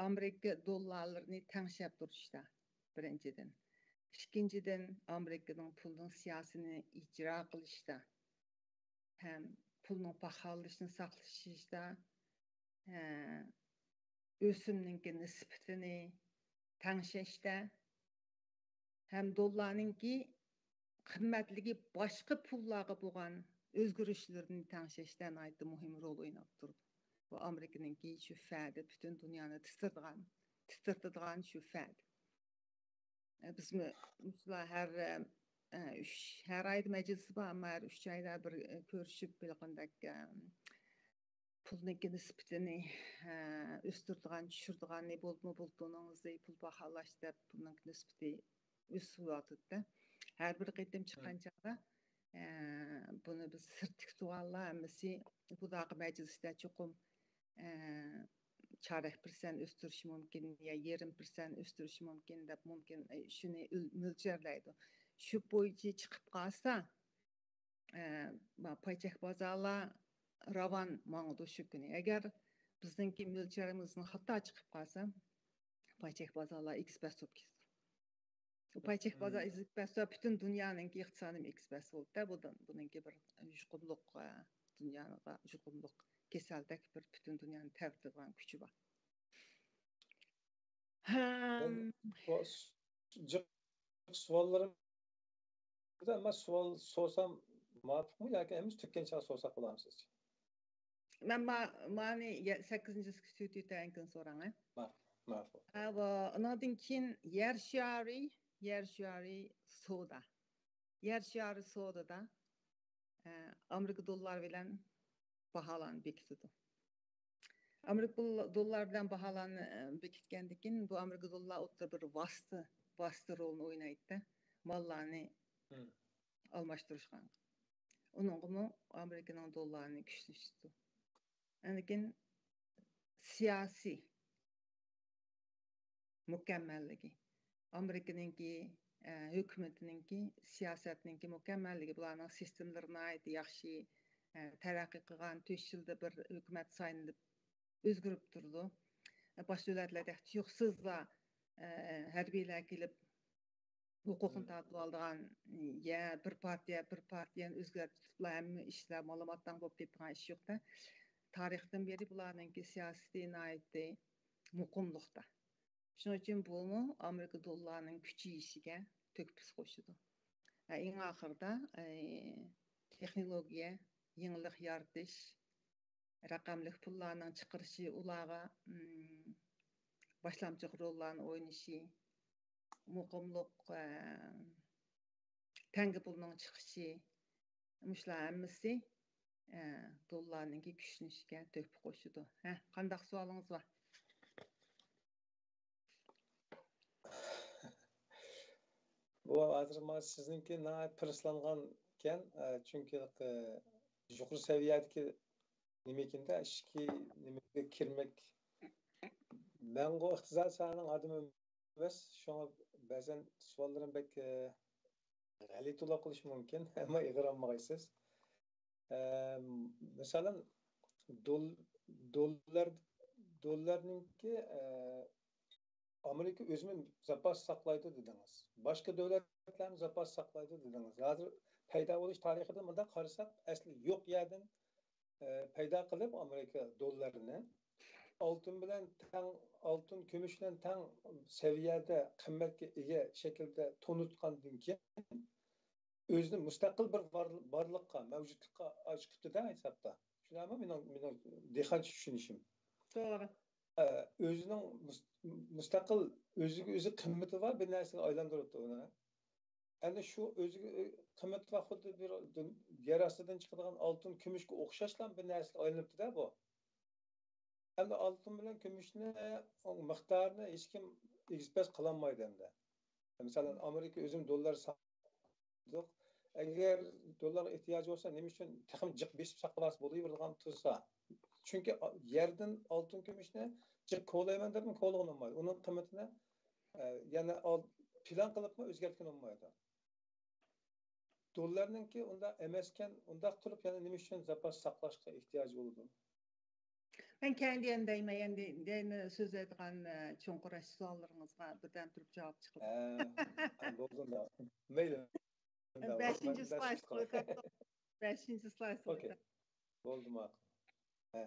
ئامېرىكا دوللارلىرىنى تەڭشەپ تۇرۇشتا، بىرىنچىدىن. ئىككىنچىدىن، ئامېرىكىنىڭ پۇلنىڭ سىياسىتىنى ئىجرا قىلىشتا ھەم پۇلنىڭ پاخاللىشىنى ساقلىشىشتا، ئە، ئۆسۈمنىڭكى نىسبىتىنى تەڭشەشتە ھەم دوللارنىڭكى قىممەتلىكى باشقا پۇللارغا بولغان ئۆزگىرىشلىرىنى تەڭشەشتە ناھايىتى مۇھىم رول ئويناپ تۇرىدۇ. بۇ ئامېرىكىنىڭكى شۇ فېدى پۈتۈن دۇنيانى تىترىتىدىغان، تىترىتىدىغان شۇ فېد. بىزمۇ مۇشۇلار ھەر، ئە، ئۈچ، ھەر ئايدا مەجلىسى بار، ئەمما ھەر ئۈچ ئايدا بىر، ئە، كۆرۈشۈپ، ھېلىقىندەك، ئە، پۇلنىڭكى نىسبىتىنى، ئە، ئۆستۈرىدىغان، چۈشۈرىدىغان، نېمە بولدىمۇ بولدى، ئۇنىڭ ئۆزى پۇل باھالاش دەپ، پۇلنىڭ نىسبىتى ئۆسۈۋاتىدۇ. ھەر بىر قېتىم چىققان چاغدا، ئە، بۇنى بىز سىرتتىكى تۇغانلار ھەممىسى بۇ داقى مەجلىستە چوقۇم، ئە، چارەك پىرسەنت ئۆستۈرۈشى مۇمكىن يا يېرىم پىرسەنت ئۆستۈرۈشى مۇمكىن دەپ مۇمكىن، ئە، شۇنى ئۆل-، مۆلچەرلەيدۇ. شۇ بويىچە چىقىپ قالسا، ئە، ما-، پاي چەك بازارلار راۋان ماڭىدۇ شۇ كۈنى. ئەگەر بىزنىڭكى مۆلچەرىمىزدىن خاتا چىقىپ قالسا، پاي چەك بازارلار ئېكسپرېس بولۇپ كېتىدۇ. پاي چەك بازار ئېكسپرېس بولسا، پۈتۈن دۇنيانىڭكى ئىقتىسادىمۇ ئېكسپرېس بولىدۇ. بۇ، بۇنىڭكى بىر يۇقۇملۇق، ئە، دۇنياغا يۇقۇملۇق كېسەلدەك بىر پۈتۈن دۇنيانى تەۋرىتىدىغان كۈچى بار. ھەم، بۇ جىق سوئاللىرىم، ئەمما سوئال سورىسام مۇۋاپىقمۇ ياكى ھەممىسى تۈگىگەن چاغدا سورىساق بولامدۇ سىزچە؟ مەن ما-، مانى يە-، سەككىزىنچى سېكسىيوندا ئەنكىن سوراڭ، ھە؟ ماقۇل، ماقۇل. ئاۋۇ، ئۇنىڭدىن كېيىن يەر شارى، يەر شارى سودا. يەر شارى سودىدا، ئە، ئامېرىكا دوللارى بىلەن باھالارنى بېكىتىدۇ. ئامېرىكا دول-، دوللارى بىلەن باھالارنى، ئە، بېكىتكەندىن كېيىن، بۇ ئامېرىكا دوللار ئوتتۇرىدا بىر ۋاسىتە، ۋاسىتە رولىنى ئوينايدۇ-دە، ماللارنى ئالماشتۇرۇشقا. ئۇنىڭغىمۇ ئامېرىكىنىڭ دوللارىنى كۈچلىتىدۇ. ئاندىن كېيىن سىياسىي مۇكەممەللىكى، ئامېرىكىنىڭكى، ئە، ھۆكۈمىتىنىڭكى سىياسەتنىڭكى مۇكەممەللىكى، بۇلارنىڭ سىستېمىلىرى ناھايىتى ياخشى، ئە، تەرەققىي قىلغان، تۆت يىلدا بىر ھۆكۈمەت سايلىنىپ ئۆزگىرىپ تۇرىدۇ. باشقا دۆلەتلەردە تۇيۇقسىزلا، ئە، ھەربىيلەر كېلىپ، ھوقۇقنى تارتىۋالىدىغان، يا بىر پارتىيە، بىر پارتىيەنى ئۆزگەرتىپ تۇتۇپلا ھەممە ئىشلار مالىماتاڭ بولۇپ كېتىدىغان ئىش يوق-دە. تارىختىن بېرى بۇلارنىڭكى سىياسىتى ناھايىتى مۇقىملىقتا. شۇنىڭ ئۈچۈن بۇمۇ ئامېرىكا دوللارىنىڭ كۈچىيىشىگە تۆھپىسى قوشىدۇ. ھە، ئەڭ ئاخىرىدا، ئەي، تېخنولوگىيە، يېڭىلىق يارىتىش، رەقەملىك پۇللارنىڭ چىقىرىشى، ئۇلارغا، ئىم، باشلامچى روللارنى ئوينىشى، مۇقىملىق، ئە، تەڭگە پۇلنىڭ چىقىشى، مۇشۇلار ھەممىسى، ئە، دوللارنىڭكى كۈچلىنىشىگە تۆھپە قوشىدۇ. ھە، قانداق سوئالىڭىز بار؟ بۇ ھازىر ما سىزنىڭكى ناھايىتى پىرىسلانغان ئىكەن، ئە، چۈنكى، ئە، يۇقىرى سەۋىيەدىكى نېمىكىندە ئىچكى نېمىگە كىرمەك مەنغۇ ئىقتىساد ساھەنىڭ ئادىمى ئەمەس، شۇڭا بەزەن سوئاللىرىم بەك، ئە، غەلىتە بولۇپ قېلىشى مۇمكىن، ئەمما ئېغىر ئالمىغايسىز. ئە، مىسالەن، دول-، دوللار، دوللارنىڭكى، ئە، ئامېرىكا ئۆزىمۇ زاپاس ساقلايدۇ دېدىڭىز. باشقا دۆلەتلەرمۇ زاپاس ساقلايدۇ دېدىڭىز. ھازىر پەيدا بولۇش تارىخىدىن مۇنداق قارىساق، ئەسلى يوق يەردىن، ئە، پەيدا قىلىپ ئامېرىكا دوللىرىنى ئالتۇن بىلەن تەڭ، ئالتۇن، كۈمۈش بىلەن تەڭ سەۋىيەدە قىممەتكە ئىگە شەكىلدە تونۇتقاندىن كېيىن، ئۆزىنى مۇستەقىل بىر بار-، بارلىققا، مەۋجۇتلۇققا ئاچىقىپتۇ-دە ھېسابتا. شۇنداقمۇ؟ مېنىڭ، مېنىڭ دېھقانچە چۈشىنىشىم. توغرا. ئە، ئۆزىنىڭ مۇس-، مۇستەقىل، ئۆزىگە ئۆزى قىممىتى بار بىر نەرسىگە ئايلاندۇرۇپتۇ ئۇنى. ئەنە شۇ ئۆزىگە ئۆ-، قىممىتى بار، خۇددى بىر دۇن-، يەر ئاستىدىن چىقىدىغان ئالتۇن، كۈمۈشكە ئوخشاشلا بىر نەرسىگە ئايلىنىپتۇ-دە بۇ. ئەمدى ئالتۇن بىلەن كۈمۈشنى مىقدارىنى ھېچكىم ئېگىز-پەس قىلالمايدۇ ئەمدى. مىسالەن، ئامېرىكا ئۆزىمۇ دوللار ساتىدۇ. ئەگەر دوللارغا ئېھتىياجى بولسا، نېمە ئۈچۈن تېخىمۇ جىق بېسىپ ساقلاپ بولۇۋېرىدىغان تۇرسا؟ چۈنكى يەردىن ئالتۇن كۈمۈشنى جىق كولايمەن دەپمۇ كولىغىلى بولمايدۇ. ئۇنىڭ قىممىتىنى، ئە، يەنە ئال-، پىلان قىلىپمۇ ئۆزگەرتكىلى بولمايدۇ. دوللارنىڭكى ئۇنداق ئەمەسكەن، ئۇنداق تۇرۇپ يەنە نېمە ئۈچۈن زاپاس ساقلاشقا ئېھتىياجى بولىدۇ؟ مەن كەينىدىن دەيمەن، يەنە، يەنە سۆزلەيدىغان، ئە، چوڭقۇر سوئاللىرىڭىزغا بىردەم تۇرۇپ جاۋاب چىقىدۇ. ھە، بولدى ئۇنداق. مەيلى. بەشىنچى سلايدقا ئۆتەمسىز؟ بەشىنچى سلايدقا ئۆتەمسىز؟ بولدى، ماقۇل. ھە.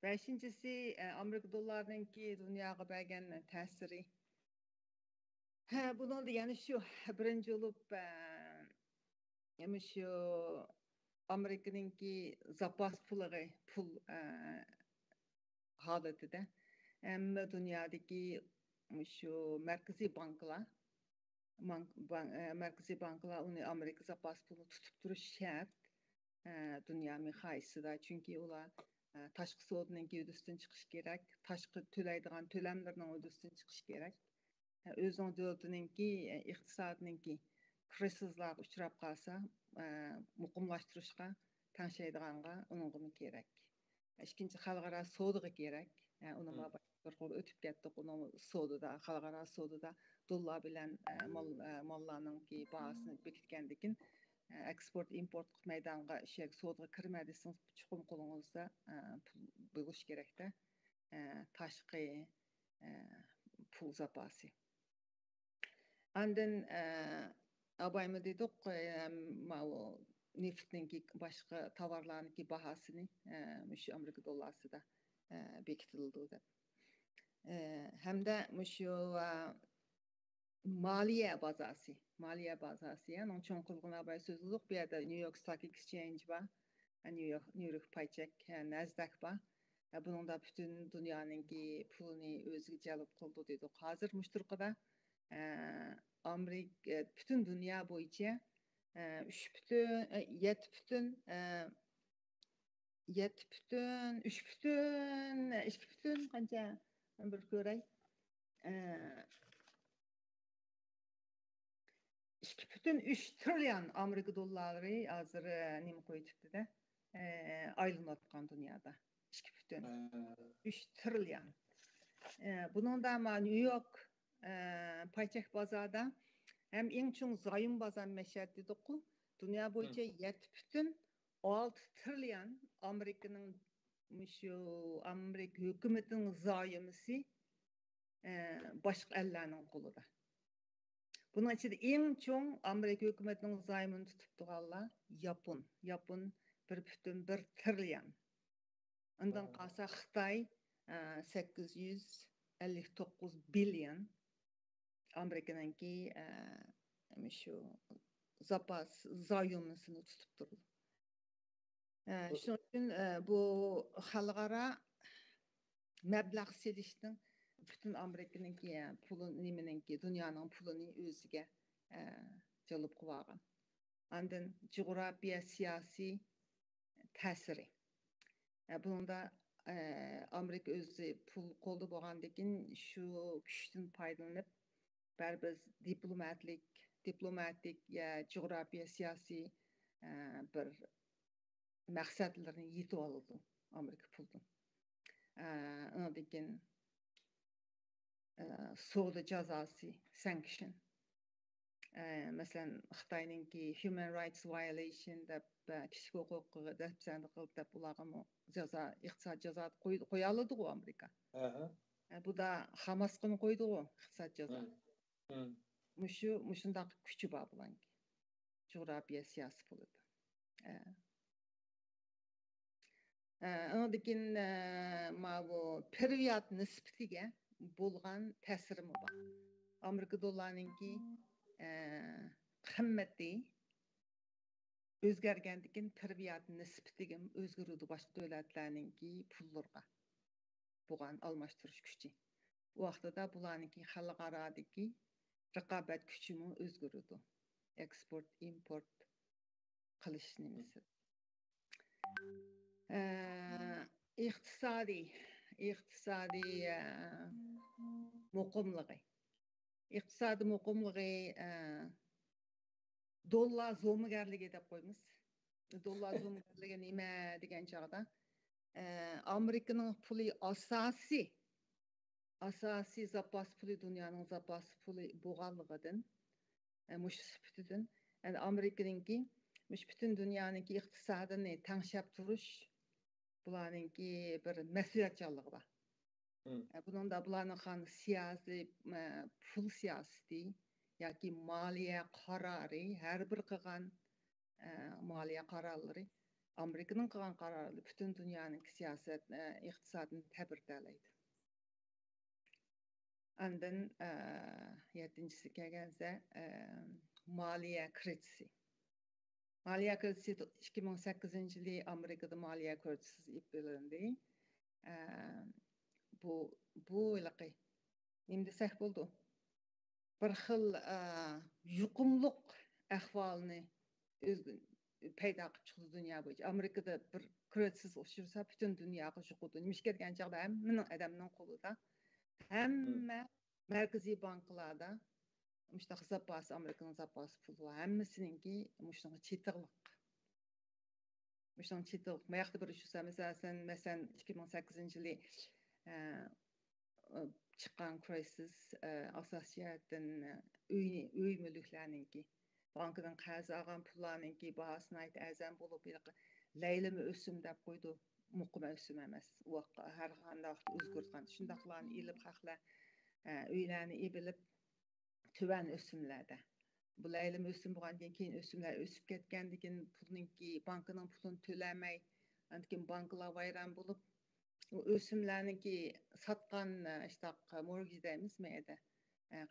بەشىنچىسى، ئە، ئامېرىكا دوللارىنىڭكى دۇنياغا بەرگەن تەسىرى. ھە، بۇنىڭدا يەنە شۇ بىرىنچى بولۇپ، ئە، مۇشۇ ئامېرىكىنىڭكى زاپاس پۇلىغا، پۇل، ئە، ھالىتىدە ھەممە دۇنيادىكى مۇشۇ مەركىزىي بانكىلار، بانك-، بان-، ئە، مەركىزىي بانكىلار ئۇنى ئامېرىكا زاپاس پۇلىنى تۇتۇپ تۇرۇش شەرت، ئە، دۇنيا مىقياسىدا. چۈنكى ئۇلار، ئە، تاشقى سودىنىڭكى ھۆددىسىدىن چىقىش كېرەك، تاشقى تۆلەيدىغان تۆلەملىرىنىڭ ھۆددىسىدىن چىقىش كېرەك. ئە، ئۆزىنىڭ دۆلىتىنىڭكى، ئە، ئىقتىسادىنىڭكى كرىزىسلارغا ئۇچراپ قالسا، ئە، مۇقىملاشتۇرۇشقا تەڭشەيدىغانغا ئۇنىڭغىمۇ كېرەك. ئىككىنچى، خەلقئارا سودىغا كېرەك. ئە، ئۇنى ما باشقا بىر قۇر ئۆتۈپ كەتتۇق. ئۇنىڭ سودىدا، خەلقئارا سودىدا دوللار بىلەن، ئە، مال، ئە، ماللارنىڭكى باھاسىنى بېكىتكەندىكىن، ئە، ئېكسپورت، ئىمپورت مەيدانغا، شۇ يەرگە سودىغا كىرمە دېسىڭىز، چوقۇم قولىڭىزدا، ئە، پۇل بولۇش كېرەكتە. ئە، تاشقى، ئە، پۇل زاپاسى. ئاندىن، ئە، ئابايمۇ دېدۇق، ئە، ماۋۇ نېفىتنىڭكى، باشقا تاۋارلارنىڭكى باھاسىنى، ئە، مۇشۇ ئامېرىكا دوللارسىدا، ئە، بېكىتىلىدۇ دەپ. ئە، ھەمدە مۇشۇ، ئە، مالىيە بازاسى، مالىيە بازاسى، يەنى چوڭقۇرلۇقىنى ئاباي سۆزلىدۇق. بۇ يەردە نيۇ يورك ستاك ئېكسچېنج بار، نيۇ يورك، نيۇ يورك پايچەك، نەزدەك بار. بۇنىڭدا پۈتۈن دۇنيانىڭكى پۇلىنى ئۆزىگە جەلپ قىلىدۇ دېدۇق. ھازىر مۇشۇ تۇرقىدا، ئە، ئامېرىكا، پۈتۈن دۇنيا بويىچە، ئە، ئۈچ پۈتۈن، ئە، يەتتە پۈتۈن، ئە، يەتتە پۈتۈن، ئۈچ پۈتۈن، ئىككى پۈتۈن قانچە؟ بىر كۆرەي. ئە، ئىككى پۈتۈن ئۈچ تىرىليون ئامېرىكا دوللارى ھازىر، ئە، نېمە قويۇۋېتىپتۇ-دە، ئە، ئايلىنىۋاتقان دۇنيادا. ئىككى پۈتۈن ئۈچ تىرىليون. ئە، بۇنىڭدا ما نيۇ يورك، ئە، پايچەك بازاردا ھەم ئەڭ چوڭ زايوم بازار مەشەد دېدۇققۇ، دۇنيا بويىچە يەتتە پۈتۈن ئالتە تىرىليون ئامېرىكىنىڭ، مۇشۇ ئامېرىكا ھۆكۈمىتىنىڭ زايومىسى، ئە، باشقا ئەللەرنىڭ قولىدا. بۇنىڭ ئىچىدە ئەڭ چوڭ ئامېرىكا ھۆكۈمىتىنىڭ زايومىنى تۇتۇپ تۇرغانلار ياپون. ياپون بىر پۈتۈن بىر تىرىليون. ئۇندىن قالسا خىتاي، ئە، سەككىز يۈز ئەللىك توققۇز بىليون ئامېرىكىنىڭكى، ئە، مۇشۇ زاپاس زايومىسىنى تۇتۇپ تۇرىدۇ. ئە، شۇنىڭ ئۈچۈن، ئە، بۇ خەلقئارا مەبلەغ سېلىشنىڭ پۈتۈن ئامېرىكىنىڭكى، ئە، پۇلى، نېمىنىڭكى، دۇنيانىڭ پۇلىنى ئۆزىگە، ئە، جەلپ قىلىۋالغان. ئاندىن جۇغراپىيە سىياسىي تەسىرى. ئە، بۇنىڭدا، ئە، ئامېرىكا ئۆزى پۇل قولدا بولغاندىن كېيىن شۇ كۈچتىن پايدىلىنىپ، بەرىبىر دىپلوماتلىق، دىپلوماتىك يا جۇغراپىيە سىياسىي، ئە، بىر مەقسەتلىرىنى يېتىۋالىدۇ ئامېرىكا پۇلىدىن. ئە، ئۇنىڭدىن كېيىن، ئە، سودا جازاسى، سانكشن. ئە، مەسىلەن، خىتاينىڭكى human rights violation دەپ، ئە، كىشىلىك ھوقۇق دەپسەندە قىلدى دەپ ئۇلارغىمۇ جازا، ئىقتىساد جازا قوي-، قويالىدىغۇ ئامېرىكا. ئە، بۇ دا خاماسقىمۇ قويدىغۇ ئىقتىساد جازا. مۇشۇ، مۇشۇنداق كۈچى بار بۇلارنىڭكى. جۇغراپىيە سىياسىي پۇلىدا. ئە. ئە، ئاندىن كېيىن، ئە، ماۋۇ پېرېۋىيات نىسبىتىگە بولغان تەسىرىمۇ بار. ئامېرىكا دوللارنىڭكى، ئە، قىممىتى ئۆزگەرگەندىن كېيىن پېرېۋىيات نىسبىتىگىمۇ ئۆزگىرىدۇ باشقا دۆلەتلەرنىڭكى پۇللىرىغا بولغان ئالماشتۇرۇش كۈچى. ئۇ ۋاقتىدا بۇلارنىڭكى خەلقئارادىكى رىقابەت كۈچىمۇ ئۆزگىرىدۇ. ئېكسپورت، ئىمپورت قىلىش نېمىسى. ئە، ئىقتىسادىي، ئىقتىسادىي، ئە، مۇقىملىقى. ئىقتىسادىي مۇقىملىقى، ئە، دوللار زومىگەرلىكى دەپ قويىمىز. دوللار زومىگەرلىكى نېمە دېگەن چاغدا، ئە، ئامېرىكىنىڭ پۇلى ئاساسىي، ئاساسىي زاپاس پۇلى، دۇنيانىڭ زاپاس پۇلى بولغانلىقىدىن، ئە، مۇشۇ سۈپىتىدىن، يەنى ئامېرىكىنىڭكى مۇشۇ پۈتۈن دۇنيانىڭكى ئىقتىسادىنى تەڭشەپ تۇرۇش بۇلارنىڭكى بىر مەسئۇلىيەتچانلىقى بار. مم. ئە، بۇنىڭدا بۇلارنىڭ قىلغان سىياسىي، ئە، پۇل سىياسىتى ياكى مالىيە قارارى، ھەر بىر قىلغان، ئە، مالىيە قارارلىرى، ئامېرىكىنىڭ قىلغان قارارلىرى پۈتۈن دۇنيانىڭ سىياسەت، ئە، ئىقتىسادىنى تەبرىتەلەيدۇ. ئاندىن، ئە، يەتتىنچىسى كەلگەنسە، ئە، مالىيە كرىزىسى. مالىيە كرىزىسى ئىككى مىڭ سەككىزىنچى يىلى ئامېرىكىدا مالىيە كرىزىسى ئېلان قىلىندى. ئە، بۇ، بۇ ھېلىقى نېمە دېسەك بولىدۇ؟ بىر خىل، ئە، يۇقۇملۇق ئەھۋالنى ئۆز-، پەيدا قىلىپ چىقىدۇ دۇنيا بويىچە. ئامېرىكىدا بىر كرىزىس ئۇچرىسا، پۈتۈن دۇنياغا يۇقىدۇ. نېمىشقا دېگەن چاغدا ھەممىنىڭ ئادەمنىڭ قولىدا، ھەممە مەركىزىي بانكىلاردا مۇشۇنداق زاپاس، ئامېرىكىنىڭ زاپاس پۇلى بار. ھەممىسىنىڭكى مۇشۇنىڭغا چېتىقلىق. مۇشۇنىڭ چېتىقلىق. ماياقتا بىر ئىش بولسا، مەسىلەن، مەسىلەن، ئىككى مىڭ سەككىزىنچى يىلى، ئە، چىققان كرىزىس، ئە، ئاساسىي جەھەتتىن، ئە، ئۆي، ئۆي مۈلۈكلەرنىڭكى، بانكىدىن قەرز ئالغان پۇللارنىڭكى باھاسى ناھايىتى ئەرزان بولۇپ، ھېلىقى لەيلىمە ئۆسۈم دەپ قويىدۇ. مۇقىم ئۆسۈم ئەمەس. ئۇ ھەر قانداق ۋاقىت ئۆزگىرىدىغان. شۇنداقلارنى ئېلىپ خەقلەر، ئە، ئۆيلەرنى ئېلىپ، تۆۋەن ئۆسۈملەردە. بۇ لەيلىمە ئۆسۈم بولغاندىن كېيىن، ئۆسۈملەر ئۆسۈپ كەتكەندىن كېيىن، پۇلنىڭكى، بانكىنىڭ پۇلىنى تۆلەمەي، ئاندىن كېيىن بانكىلار ۋەيران بولۇپ، ئۇ ئۆسۈملەرنىڭكى ساتقان، ئىشتاق، مورگېج دەيمىز مەيەدە،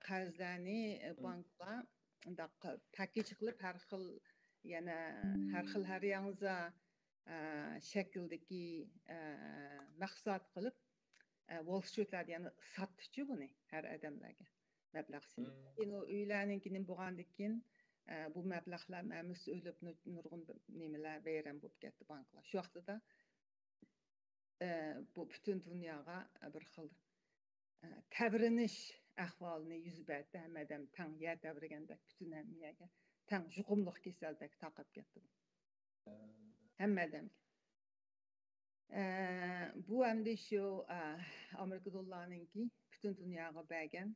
قەرزلەرنى، مم. بانكىلار ئۇنداق پاكىج قىلىپ، ھەر خىل، يەنە ھەر خىل، ھەر ياڭزا، ئە، شەكىلدىكى، ئە، مەھسۇلات قىلىپ، ئە، ۋول سترىتلاردا يەنە ساتتىچۇ بۇنى ھەر ئادەملەرگە مەبلەغ سېلىپ. مم. كېيىن ئۇ ئۆيلەرنىڭكى نېمە بولغاندىن كېيىن، ئە، بۇ مەبلەغلەر ھەممىسى ئۆلۈپ، نۇ-، نۇرغۇن نېمىلەر ۋەيران بولۇپ كەتتى بانكىلار. شۇ ۋاقتىدا، ئە، بۇ پۈتۈن دۇنياغا بىر خىل، ئە، تەۋرىنىش ئەھۋالىنى يۈز بەردى. ھەممە ئادەم تەڭ يەر تەۋرىگەندەك، پۈتۈن ھەممە يەرگە تەڭ يۇقۇملۇق كېسەلدەك تارقاپ كەتتى. ھەممە ئادەمگە. ئە، بۇ ئەمدى شۇ، ئە، ئامېرىكا دوللارنىڭكى پۈتۈن دۇنياغا بەرگەن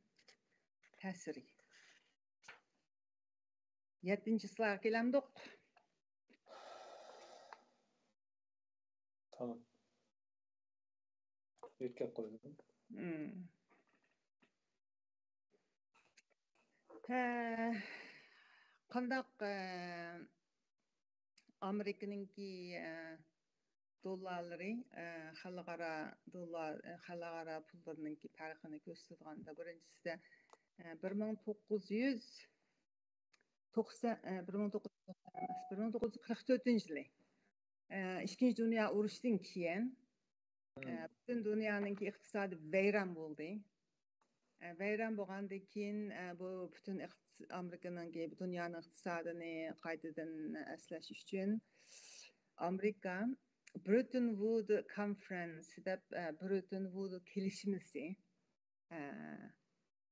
تەسىرى. يەتتىنچى سلايدقا كېلەمدۇق؟ تامام. يۆتكەپ قويدۇم. مم. ھە، قانداق، ئە، ئامېرىكىنىڭكى، ئە، دوللارلىرى، ئە، خەلقئارا دوللار، ئە، خەلقئارا پۇللىرىنىڭكى پەرقىنى كۆرسىتىدىغاندا، بىرىنچىسىدە، ئە، بىر مىڭ توققۇز يۈز توقسان، ئە، بىر مىڭ توققۇز يۈز توقسان ئەمەس، بىر مىڭ توققۇز يۈز قىرىق تۆتىنچى يىلى، ئە، ئىككىنچى دۇنيا ئۇرۇشىدىن كېيىن، ئە، مم. پۈتۈن دۇنيانىڭكى ئىقتىسادى ۋەيران بولدى. ئە، ۋەيران بولغاندىن كېيىن، ئە، بۇ پۈتۈن ئىقتىس-، ئامېرىكىنىڭكى، دۇنيانىڭ ئىقتىسادىنى قايتىدىن ئەسلەش ئۈچۈن ئامېرىكا برېتون ۋۇد كونفرېنس دەپ، ئە، برېتون ۋۇد كېلىشمىسى، ئە،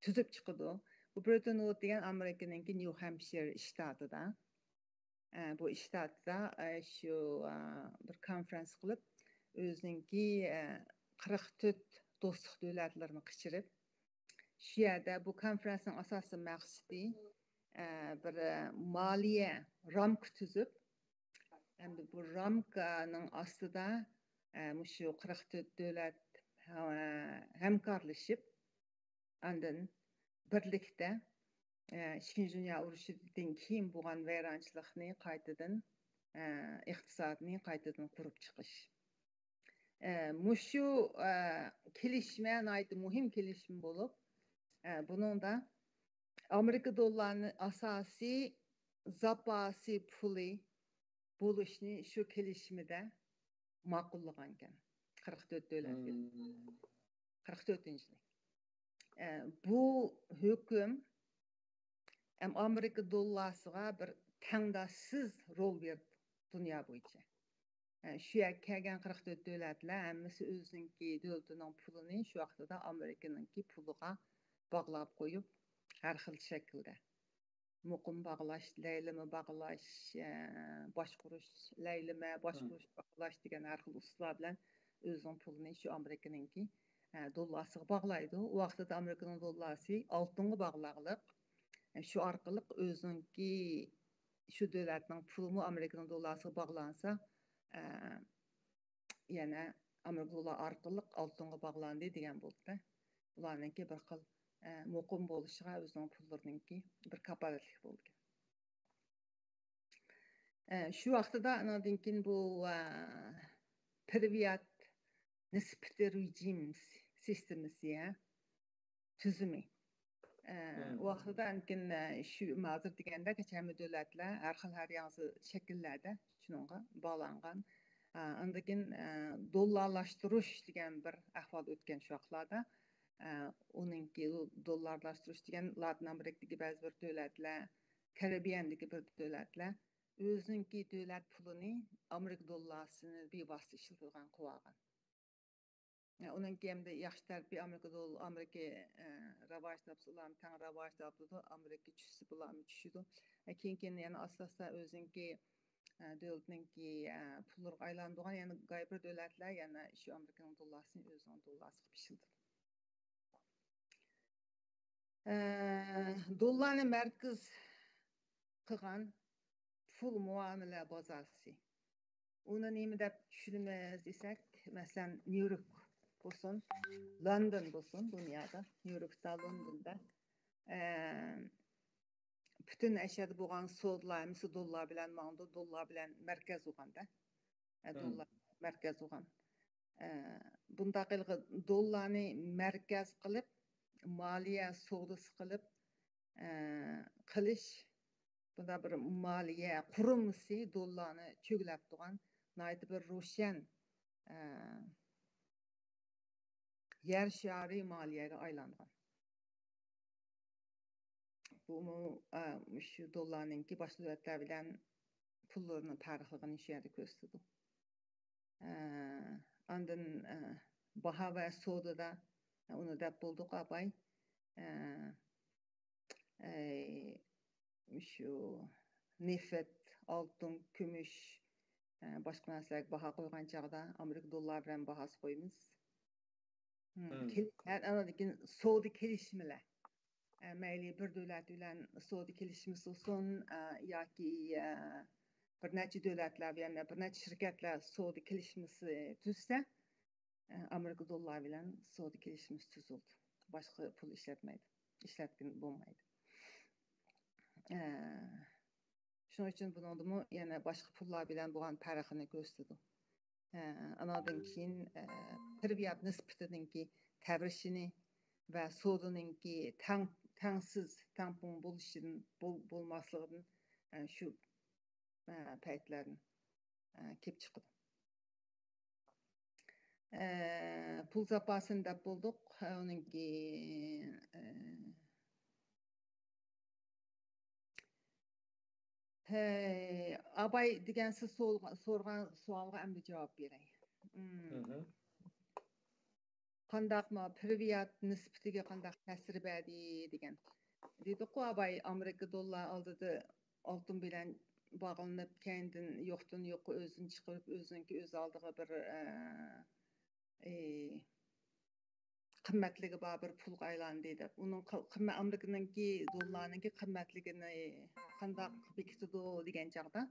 تۈزۈپ چىقىدۇ. بۇ برېتون ۋۇد دېگەن ئامېرىكىنىڭكى نيۇ ھەمپشىر شتاتىدا. ئە، بۇ شتاتتا، ئە، شۇ، ئە، بىر كونفرېنس قىلىپ، ئۆزىنىڭكى، ئە، قىرىق تۆت دوستلۇق دۆلەتلىرىنى قىچىرىپ، شۇ يەردە بۇ كونفرېنسنىڭ ئاساسىي مەقسىتى، ئە، بىر، ئە، مالىيە رامكا تۈزۈپ، ئەمدى بۇ رامكانىڭ ئاستىدا، ئە، مۇشۇ قىرىق تۆت دۆلەت، ئە، ھەمكارلىشىپ، ئاندىن بىرلىكتە، ئە، ئىككىنچى دۇنيا ئۇرۇشىدىن كېيىن بولغان ۋەيرانچىلىقنى قايتىدىن، ئە، ئىقتىسادنى قايتىدىن قۇرۇپ چىقىش. ئە، مۇشۇ، ئە، كېلىشمە ناھايىتى مۇھىم كېلىشمە بولۇپ، ئە، بۇنىڭدا ئامېرىكا دوللارنى ئاساسىي زاپاسى پۇلى بولۇشنى شۇ كېلىشمىدە ماقۇللىغانىكەن. قىرىق تۆت دۆلەتكە. مم. قىرىق تۆتىنچى يىلى. ئە، بۇ ھۆكۈم ھەم ئامېرىكا دوللارسىغا بىر تەڭداشسىز رول بېرىدۇ دۇنيا بويىچە. ئە، شۇ يەرگە كەلگەن قىرىق تۆت دۆلەتلەر ھەممىسى ئۆزىنىڭكى دۆلىتىنىڭ پۇلىنى شۇ ۋاقتىدا ئامېرىكىنىڭكى پۇلىغا باغلاپ قويۇپ، ھەر خىل شەكىلدە. مۇقىم باغلاش، لەيلىمە باغلاش، ئە، باشقۇرۇش، لەيلىمە، باشقۇرۇش، باغلاش دېگەن ھەر خىل ئۇسۇللار بىلەن ئۆزىنىڭ پۇلىنى شۇ ئامېرىكىنىڭكى، ئە، دوللارسىغا باغلايدۇ. ئۇ ۋاقتىدا ئامېرىكىنىڭ دوللارسى ئالتۇنغا باغلاغلىق. ئە، شۇ ئارقىلىق ئۆزىنىڭكى، شۇ دۆلەتنىڭ پۇلىمۇ ئامېرىكىنىڭ دوللارسىغا باغلانسا، ئە، يەنە ئامېرىكا دوللار ئارقىلىق ئالتۇنغا باغلاندى دېگەن بولدى. بۇلارنىڭكى بىر خىل، ئە، مۇقىم بولۇشىغا ئۆزىنىڭ پۇللىرىنىڭكى بىر كاپالەتلىك بولىدىكەن. ئە، شۇ ۋاقتىدا ئانىڭدىن كېيىن بۇ، ئە، پىرۋىيات نىسبىتى رېجىم سىستېمىسى، ھە، تۈزۈمى. ئە، ۋاقتىدا ئەمكىن، ئە، شۇ ھازىر دېگەندەك ھەممە دۆلەتلەر ھەر خىل، ھەر ياڭزا شەكىللەردە شۇنىڭغا باغلانغان. ئە، ئاندىن كېيىن، ئە، دوللارلاشتۇرۇش دېگەن بىر ئەھۋال ئۆتكەن شۇ ۋاقىتلاردا. ئە، ئۇنىڭكى دوللارلاشتۇرۇش دېگەن لاتىن ئامېرىكىدىكى بەزى بىر دۆلەتلەر، كارىبىيەندىكى بىر دۆلەتلەر ئۆزىنىڭكى دۆلەت پۇلىنى ئامېرىكا دوللارسىنى بىۋاسىتە ئىشلىتىدىغان قىلىۋالغان. ئۇنىڭكى ئەمدى ياخشى تەرىپى ئامېرىكا دول-، ئامېرىكا، ئە، راۋاج تاپسا، ئۇلارمۇ تەڭ راۋاج تاپىدۇ، ئامېرىكا چۈشسە، بۇلارمۇ چۈشىدۇ. ئە، كېيىن، كېيىن يەنە ئاستا ئاستا ئۆزىنىڭكى، ئە، دۆلىتىنىڭكى، ئە، پۇللىرىغا ئايلاندۇرغان يەنە گاي بىر دۆلەتلەر يەنە شۇ ئامېرىكىنىڭ دوللارسىنى ئۆزىنىڭ دوللارسىغا ئىشلىتىدۇ. ئە، دوللارنى مەركىز قىلغان پۇل مۇئامىلە بازاسى. ئۇنى نېمە دەپ چۈشىنىمىز دېسەك، مەسىلەن، نيۇ-يورك بولسۇن، لوندون بولسۇن، دۇنيادا، نيۇ-يوركتا، لوندوندا، ئە، پۈتۈن ئەشەدە بولغان سودىلار ھەممىسى دوللار بىلەن ماڭىدۇ، دوللار بىلەن مەركەز بولغاندا. ئە، دوللار مەركەز بولغان. ئە، بۇنداق ھېلىقى دوللارنى مەركەز قىلىپ، مالىيە سودىسى قىلىپ، ئە، قىلىش، بۇنداق بىر مالىيە قۇرۇلمىسى دوللارنى چۆگىلەپ تۇرغان ناھايىتى بىر روشەن، ئە، يەر شارى مالىيەگە ئايلانغان. بۇمۇ، ئە، مۇشۇ دوللارنىڭكى باشقا دۆلەتلەر بىلەن پۇللىرىنىڭ پەرقلىقىنى شۇ يەردە كۆرسىتىدۇ. ئە، ئاندىن، ئە، باھا ۋە سودىدا، ئە، ئۇنى دەپ بولدۇق، ئاپاي. ئە، ئەي، شۇ نېفىت، ئالتۇن، كۈمۈش، ئە، باشقا نەرسىلەرگە باھا قويغان چاغدا ئامېرىكا دوللار بىلەن باھاسى قويىمىز. ھىم، كېلىش-، ھە، ئاندىن كېيىن سودا كېلىشىملەر. ئە، مەيلى بىر دۆلەت بىلەن سودا كېلىشىمى تۇزسۇن، ئە، ياكى، ئە، بىر نەچچە دۆلەتلەر بىلەن، بىر نەچچە شىركەتلەر سودا كېلىشمىسى تۈزسە، ئە، ئامېرىكا دوللارى بىلەن سودا كېلىشمىسى تۈزۈلدى. باشقا پۇل ئىشلەتمەيدۇ. ئىشلەتكىلى بولمايدۇ. ئە، شۇنىڭ ئۈچۈن بۇنىڭدىمۇ يەنە باشقا پۇللار بىلەن بولغان پەرقىنى كۆرسىتىدۇ. ئە، ئاناندىن كېيىن، ئە، پىرۋىيات نىسبىتىنىڭكى تەۋرىشىنى ۋە سودىنىڭكى تەڭ، تەڭسىز، تەڭپۇڭ بولۇشىدىن، بول-، بولماسلىقىدىن، ئە، شۇ، ئە، پەيتلەردىن، ئە، كېلىپ چىقىدۇ. ئە، پۇل زاپاسىنى دەپ بولدۇق. ئۇنىڭكى، ئە، ھەي، ئاباي دېگەن سىز سورىغا-، سورىغان سوئالغا ئەمدى جاۋاب بېرەي. مم. قانداقمۇ پىرۋىيات نىسبىتىگە قانداق تەسىر بەردى دېگەن. دېدۇققۇ ئاباي، ئامېرىكا دوللار ئالدىدا ئالتۇن بىلەن باغلىنىپ، كەينىدىن يوقتىن يوققا ئۆزىنى چىقىرىپ، ئۆزىنىڭكى ئۆز ئالدىغا بىر، ئە، ئى، قىممەتلىكى بار بىر پۇلغا ئايلاندى دەپ. ئۇنىڭ قىل-، قىممە-، ئامېرىكىنىڭكى دوللارنىڭكى قىممەتلىكىنى قانداق بېكىتىدۇ دېگەن چاغدا،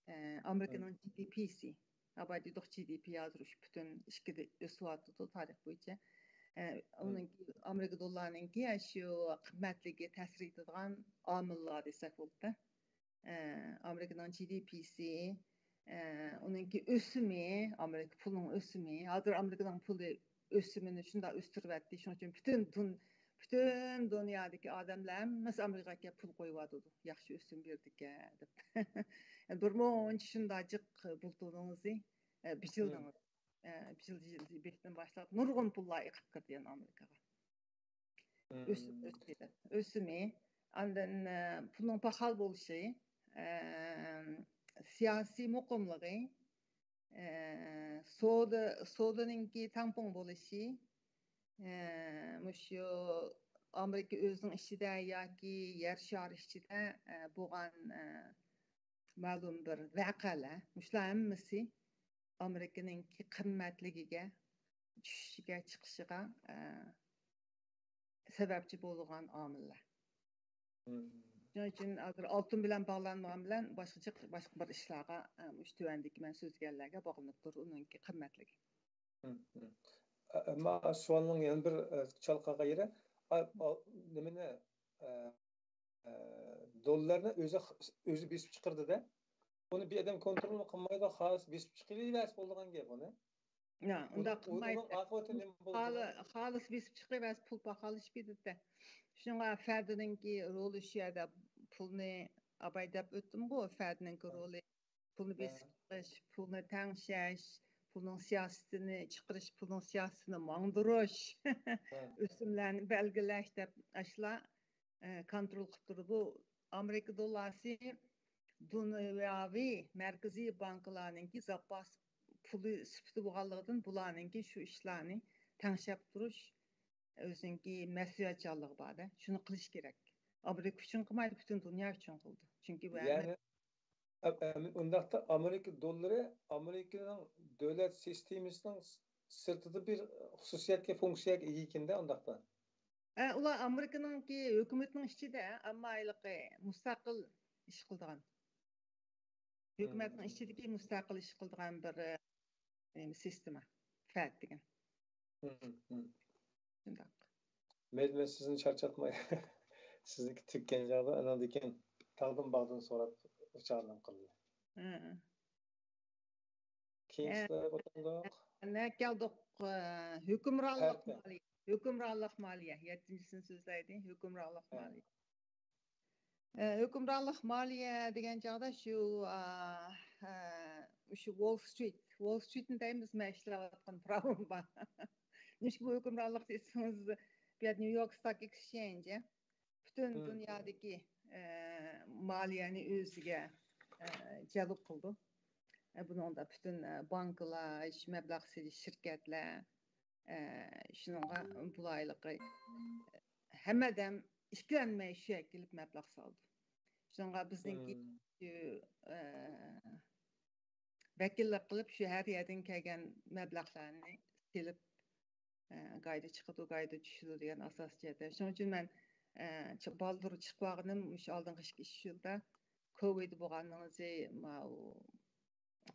ئە، ئامېرىكىنىڭ جى دى پىسى، ئاباي دېدۇق، جى دى پى ھازىر ئۈچ پۈتۈن ئىككىدە ئۆسۈۋاتىدۇ تارىخ بويىچە. ئە، ئۇنىڭكى، ئامېرىكا دوللارنىڭكى شۇ قىممەتلىكىگە تەسىر يېتىدىغان ئامىللار دېسەك بولىدۇ. ئە، ئامېرىكىنىڭ جى دى پىسى، ئە، ئۇنىڭكى ئۆسۈمى، ئامېرىكا پۇلىنىڭ ئۆسۈمى، ھازىر ئامېرىكىنىڭ پۇلى ئۆسۈمىنى شۇنداق ئۆستۈرۈۋەتتى. شۇنىڭ ئۈچۈن پۈتۈن دۇن-، پۈتۈن دۇنيادىكى ئادەملەر ھەممىسى ئامېرىكىغا كەپ پۇل قويۇۋاتىدۇ. ياخشى ئۆسۈم بېرىدىكەن دەپ. بىر مۇنچە شۇنداق جىق بۇلتۇرنىڭىزى، ئە، بىچىلدىڭىز. ئە، بىچىل بېشىدىن باشلاپ نۇرغۇن پۇللار ئېقىپ كىردى يەنە ئامېرىكىغا. ئۆس-، ئۆسۈمى. ئاندىن، ئە، پۇلنىڭ پاخال بولۇشى، ئە، سىياسىي مۇقىملىقى، ئە، سودا، سودىنىڭكى تەڭپۇڭ بولۇشى، ئە، مۇشۇ ئامېرىكا ئۆزىنىڭ ئىچىدە ياكى يەر شارى ئىچىدە، ئە، بولغان، ئە، مەلۇم بىر ۋەقەلەر، مۇشۇلار ھەممىسى ئامېرىكىنىڭكى قىممەتلىكىگە، چۈشۈشىگە، چىقىشىغا، ئە، سەۋەبچى بولىدىغان ئامىللار. شۇنىڭ ئۈچۈن ھازىر ئالتۇن بىلەن باغلانمىغان بىلەن باشقىچە، باشقا بىر ئىشلارغا، ئە، مۇشۇ تۆۋەندىكى مەن سۆزلىگەنلەرگە باغلىنىپ تۇرىدۇ ئۇنىڭكى قىممەتلىكى. ئەمما سوئالنىڭ يەنە بىر، ئە، چالقاغان يېرى، ئا، ئا، نېمىنى، ئە، ئە، دوللارنى ئۆزى، ئۆزى بېسىپ چىقىرىدۇ-دە. ئۇنى بىر ئادەم كونترول قىلمايدۇ، خالىس بېسىپ چىقىرىۋەرسە بولىدىغان گەپ ئۇنى. يا، ئۇنداق قىلمايدۇ. ئاقىۋىتى نېمە بولىدۇ؟ خالىس بېسىپ چىقىرىۋەرسە پۇل پاخاللىشىپ كېتىدۇ. شۇڭا فەدنىڭكى رولى شۇ يەردە پۇلنى، ئاۋاي دەپ ئۆتتۈمغۇ، فەدنىڭكى رولى پۇلنى بېسىپ چىقىش، پۇلنى تەڭشەش، پۇلنىڭ سىياسىتىنى چىقىرىش، پۇلنىڭ سىياسىتىنى ماڭدۇرۇش، ئۆسۈملەرنى بەلگىلەش دەپ ئاشۇلار، ئە، كونترول قىلىپ تۇرىدۇ. بۇ ئامېرىكا دوللارى دۇنياۋى مەركىزىي بانكىلارنىڭكى زاپاس پۇلى سۈپىتى بولغانلىقىدىن، بۇلارنىڭكى شۇ ئىشلارنى تەڭشەپ تۇرۇش ئۆزىنىڭكى مەسئۇلىيەتچانلىقى بار-دە. شۇنى قىلىش كېرەك. ئامېرىكا ئۈچۈن قىلمايدۇ، پۈتۈن دۇنيا ئۈچۈن قىلىدۇ. چۈنكى بۇ ھەممە ئە-، ئە-، ئۇنداقتا ئامېرىكا دوللىرى ئامېرىكىنىڭ دۆلەت سىستېمىسىنىڭ سىرتىدا بىر خۇسۇسىيەتكە، فۇنكسىيەگە ئىگە ئىكەندە ئۇنداقتا. ئە، ئۇلار ئامېرىكىنىڭكى ھۆكۈمىتىنىڭ ئىچىدە، ئەمما ھېلىقى مۇستەقىل ئىش قىلىدىغان. ھۆكۈمەتنىڭ ئىچىدىكى مۇستەقىل ئىش قىلىدىغان بىر، ئە، نېمە، سىستېما. فەد دېگەن. شۇنداق. مەيلى، مەن سىزنى چارچاتماي. سىزنىڭكى تۈگىگەن چاغدا، ئاناندىن كېيىن تاغدىن باغدىن سوراپ ئۇچارلىق قىلدى. ھە. كېيىنكىسىدە ئوتۇندۇق. نە كەلدۇق، ئە، ھۆكۈمرانلىق مالىيە. ھۆكۈمرانلىق مالىيە. يەتتىنچىسىنى سۆزلەيدۇ. ھۆكۈمرانلىق مالىيە. ئە، ھۆكۈمرانلىق مالىيە دېگەن چاغدا شۇ، ئا، ئە، شۇ ۋول سترىت، ۋول سترىتنى دەيمىز، مەن ئىشلەۋاتقان پىراۋىم بار. نېمىشقا بۇ ھۆكۈمرانلىق دېسىڭىز، بۇ يەر نيۇ يورك ستاك ئېكسچېنجى. پۈتۈن دۇنيادىكى، ئە، مالىيەنى ئۆزىگە، ئە، جەلپ قىلىدۇ. ئە، بۇنىڭدا پۈتۈن، ئە، بانكىلار، مەبلەغ سېلىش شىركەتلەر، ئە، شۇنىڭغا بۇلايلىقى، ھەممە ئادەم ئىككىلەنمەي شۇ يەرگە كېلىپ مەبلەغ سالىدۇ. شۇنىڭغا بىزنىڭكى شۇ، ئە، ۋەكىللىك قىلىپ، شۇ ھەر يەردىن كەلگەن مەبلەغلەرنى سېلىپ، ئە، گايدا چىقىدۇ، گايدا چۈشىدۇ دېگەن ئاساسىي جەھەتتە. شۇنىڭ ئۈچۈن مەن، ئە، چ-، بالدۇر چىقىپ بارغىنىم مۇشۇ ئالدىنقى ئىككى، ئۈچ يىلدا كوۋىد بولغاننىڭ ئۆزى، ماۋۇ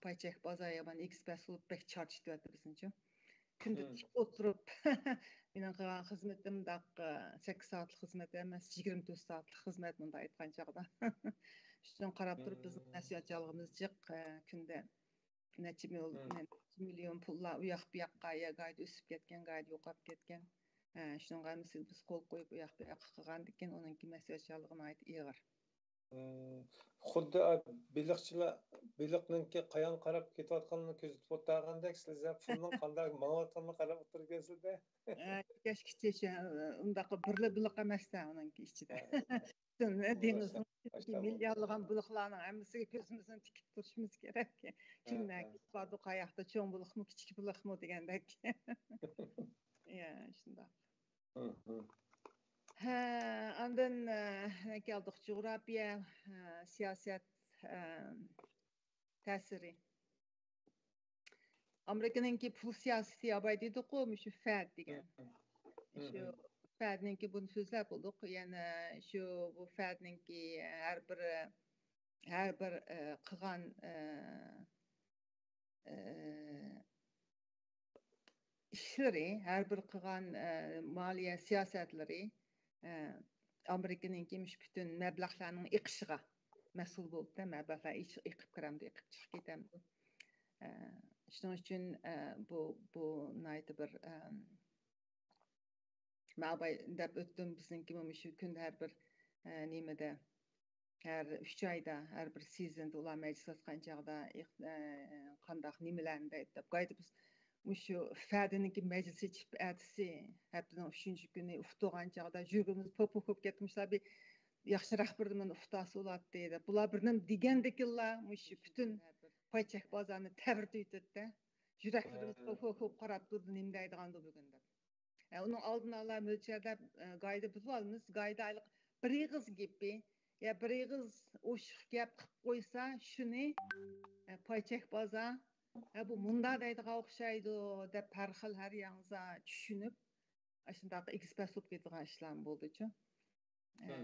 پاي چەك بازار يامان ئېكسپرېس بولۇپ بەك چارچىتىۋەتتى بىزنىچۇ. كۈندە تىك ئولتۇرۇپ، مېنىڭ قىلغان خىزمىتىم مۇنداق، سەككىز سائەتلىك خىزمەت ئەمەس، يىگىرمە تۆت سائەتلىك خىزمەت مۇنداق ئېيتقان چاغدا. شۇنىڭغا قاراپ تۇرۇپ بىزنىڭ مەسئۇلىيەتچانلىقىمىز جىق، كۈندە نەچچە مىل-، نەچچە مىليون پۇللار ئۇ ياق بۇ ياققا، يا گايدا ئۆسۈپ كەتكەن، گايدا يوقاپ كەتكەن. شۇنىڭغا ھەممىسىگە بىز قول قويۇپ ئۇ ياق بۇ ياققا قىلغاندىكىن ئۇنىڭكى مەسئۇلىيەتچانلىقى ناھايىتى ئېغىر. خۇددى بېلىقچىلار بېلىقنىڭكى قايان قاراپ كېتىۋاتقانلىقىنى كۆزىتىپ ئولتۇرغاندەك، سىلەر پۇلنىڭ قانداق ماڭىۋاتقانلىقىنى قاراپ ئولتۇرىدىكەنسىلەر. ئە، كەچكىچە شۇ، ئۇنداق بىرلا بېلىق ئەمەستە ئۇنىڭكى ئىچىدە. پۈتۈن دېڭىزنىڭ ئىچىدىكى مىليارلىغان بېلىقلارنىڭ ھەممىسىگە كۆزىمىزنى تىكىپ تۇرۇشىمىز كېرەك. كىم نەگە بارىدۇ، قاياقتا، چوڭ بېلىقمۇ، كىچىك بېلىقمۇ دېگەندەك. يا، شۇنداق. ھە، ئاندىن، ئە، كەلدۇق جۇغراپىيە، ئە، سىياسەت، ئە، تەسىرى. ئامېرىكىنىڭكى پۇل سىياسىتى ئاۋاي دېدۇققۇ، مۇشۇ فەد دېگەن. شۇ فەدنىڭكى بۇنى سۆزلەپ بولدۇق. يەنە شۇ بۇ فەدنىڭكى ھەر بىر، ھەر بىر، ئە، قىلغان، ئە، ئە، ئىشلىرى، ھەر بىر قىلغان، ئە، مالىيە سىياسەتلىرى، ئە، ئامېرىكىنىڭكى مۇشۇ پۈتۈن مەبلەغلەرنىڭ ئېقىشىغا مەسئۇل بولۇپتۇ. مەبلەغلەر ئېش-، ئېقىپ كىرەمدۇ، ئېقىپ چىقىپ كېتەمدۇ؟ ئە، شۇنىڭ ئۈچۈن، ئە، بۇ، بۇ ناھايىتى بىر، ئە، مەن ئاۋاي دەپ ئۆتتۈم، بىزنىڭكىمۇ مۇشۇ كۈندە ھەر بىر، ئە، نېمىدە، ھەر ئۈچ ئايدا، ھەر بىر سېزوندا ئۇلار مەجلىس ئاچقان چاغدا، ئىق-، ئە، قانداق نېمىلەرنى دەيدۇ دەپ، قايتا بىز مۇشۇ فەدىنىڭكى مەجلىسى چىقىپ، ئەتىسى ھەپتىنىڭ ئۈچىنچى كۈنى ئۇقتۇرغان چاغدا يۈرىكىمىز پوپ پوپ بولۇپ كەتتى. مۇشۇلار بىر ياخشىراق بىر نېمىنى ئۇقتۇرسا بولاتتى دەپ. بۇلار بىر نېمە دېگەندىكىنلا مۇشۇ پۈتۈن پاي چەك بازارنى تەۋرىتىۋېتىدىدە. يۈرەكلىرىمىز پوپ پوپ بولۇپ قاراپ تۇرىدۇ، نېمە دەيدىغاندۇ بۈگۈن دەپ. ئە، ئۇنىڭ ئالدىنى ئالا مۆلچەرلەپ، ئە، گايدا بىلىۋالىمىز. گايدا ئايلىق بىر ئېغىز گېپى يا بىر ئېغىز ئوشۇق گەپ قىلىپ قويسا، شۇنى، ئە، پايچەك بازار، ئە، بۇ مۇندا دەيدىغان ئوخشايدۇ دەپ ھەر خىل ھەر ياڭزا چۈشىنىپ، ئاشۇنداق ئېكسپرېس بولۇپ كېتىدىغان ئىشلارمۇ بولدىچۇ. ئە،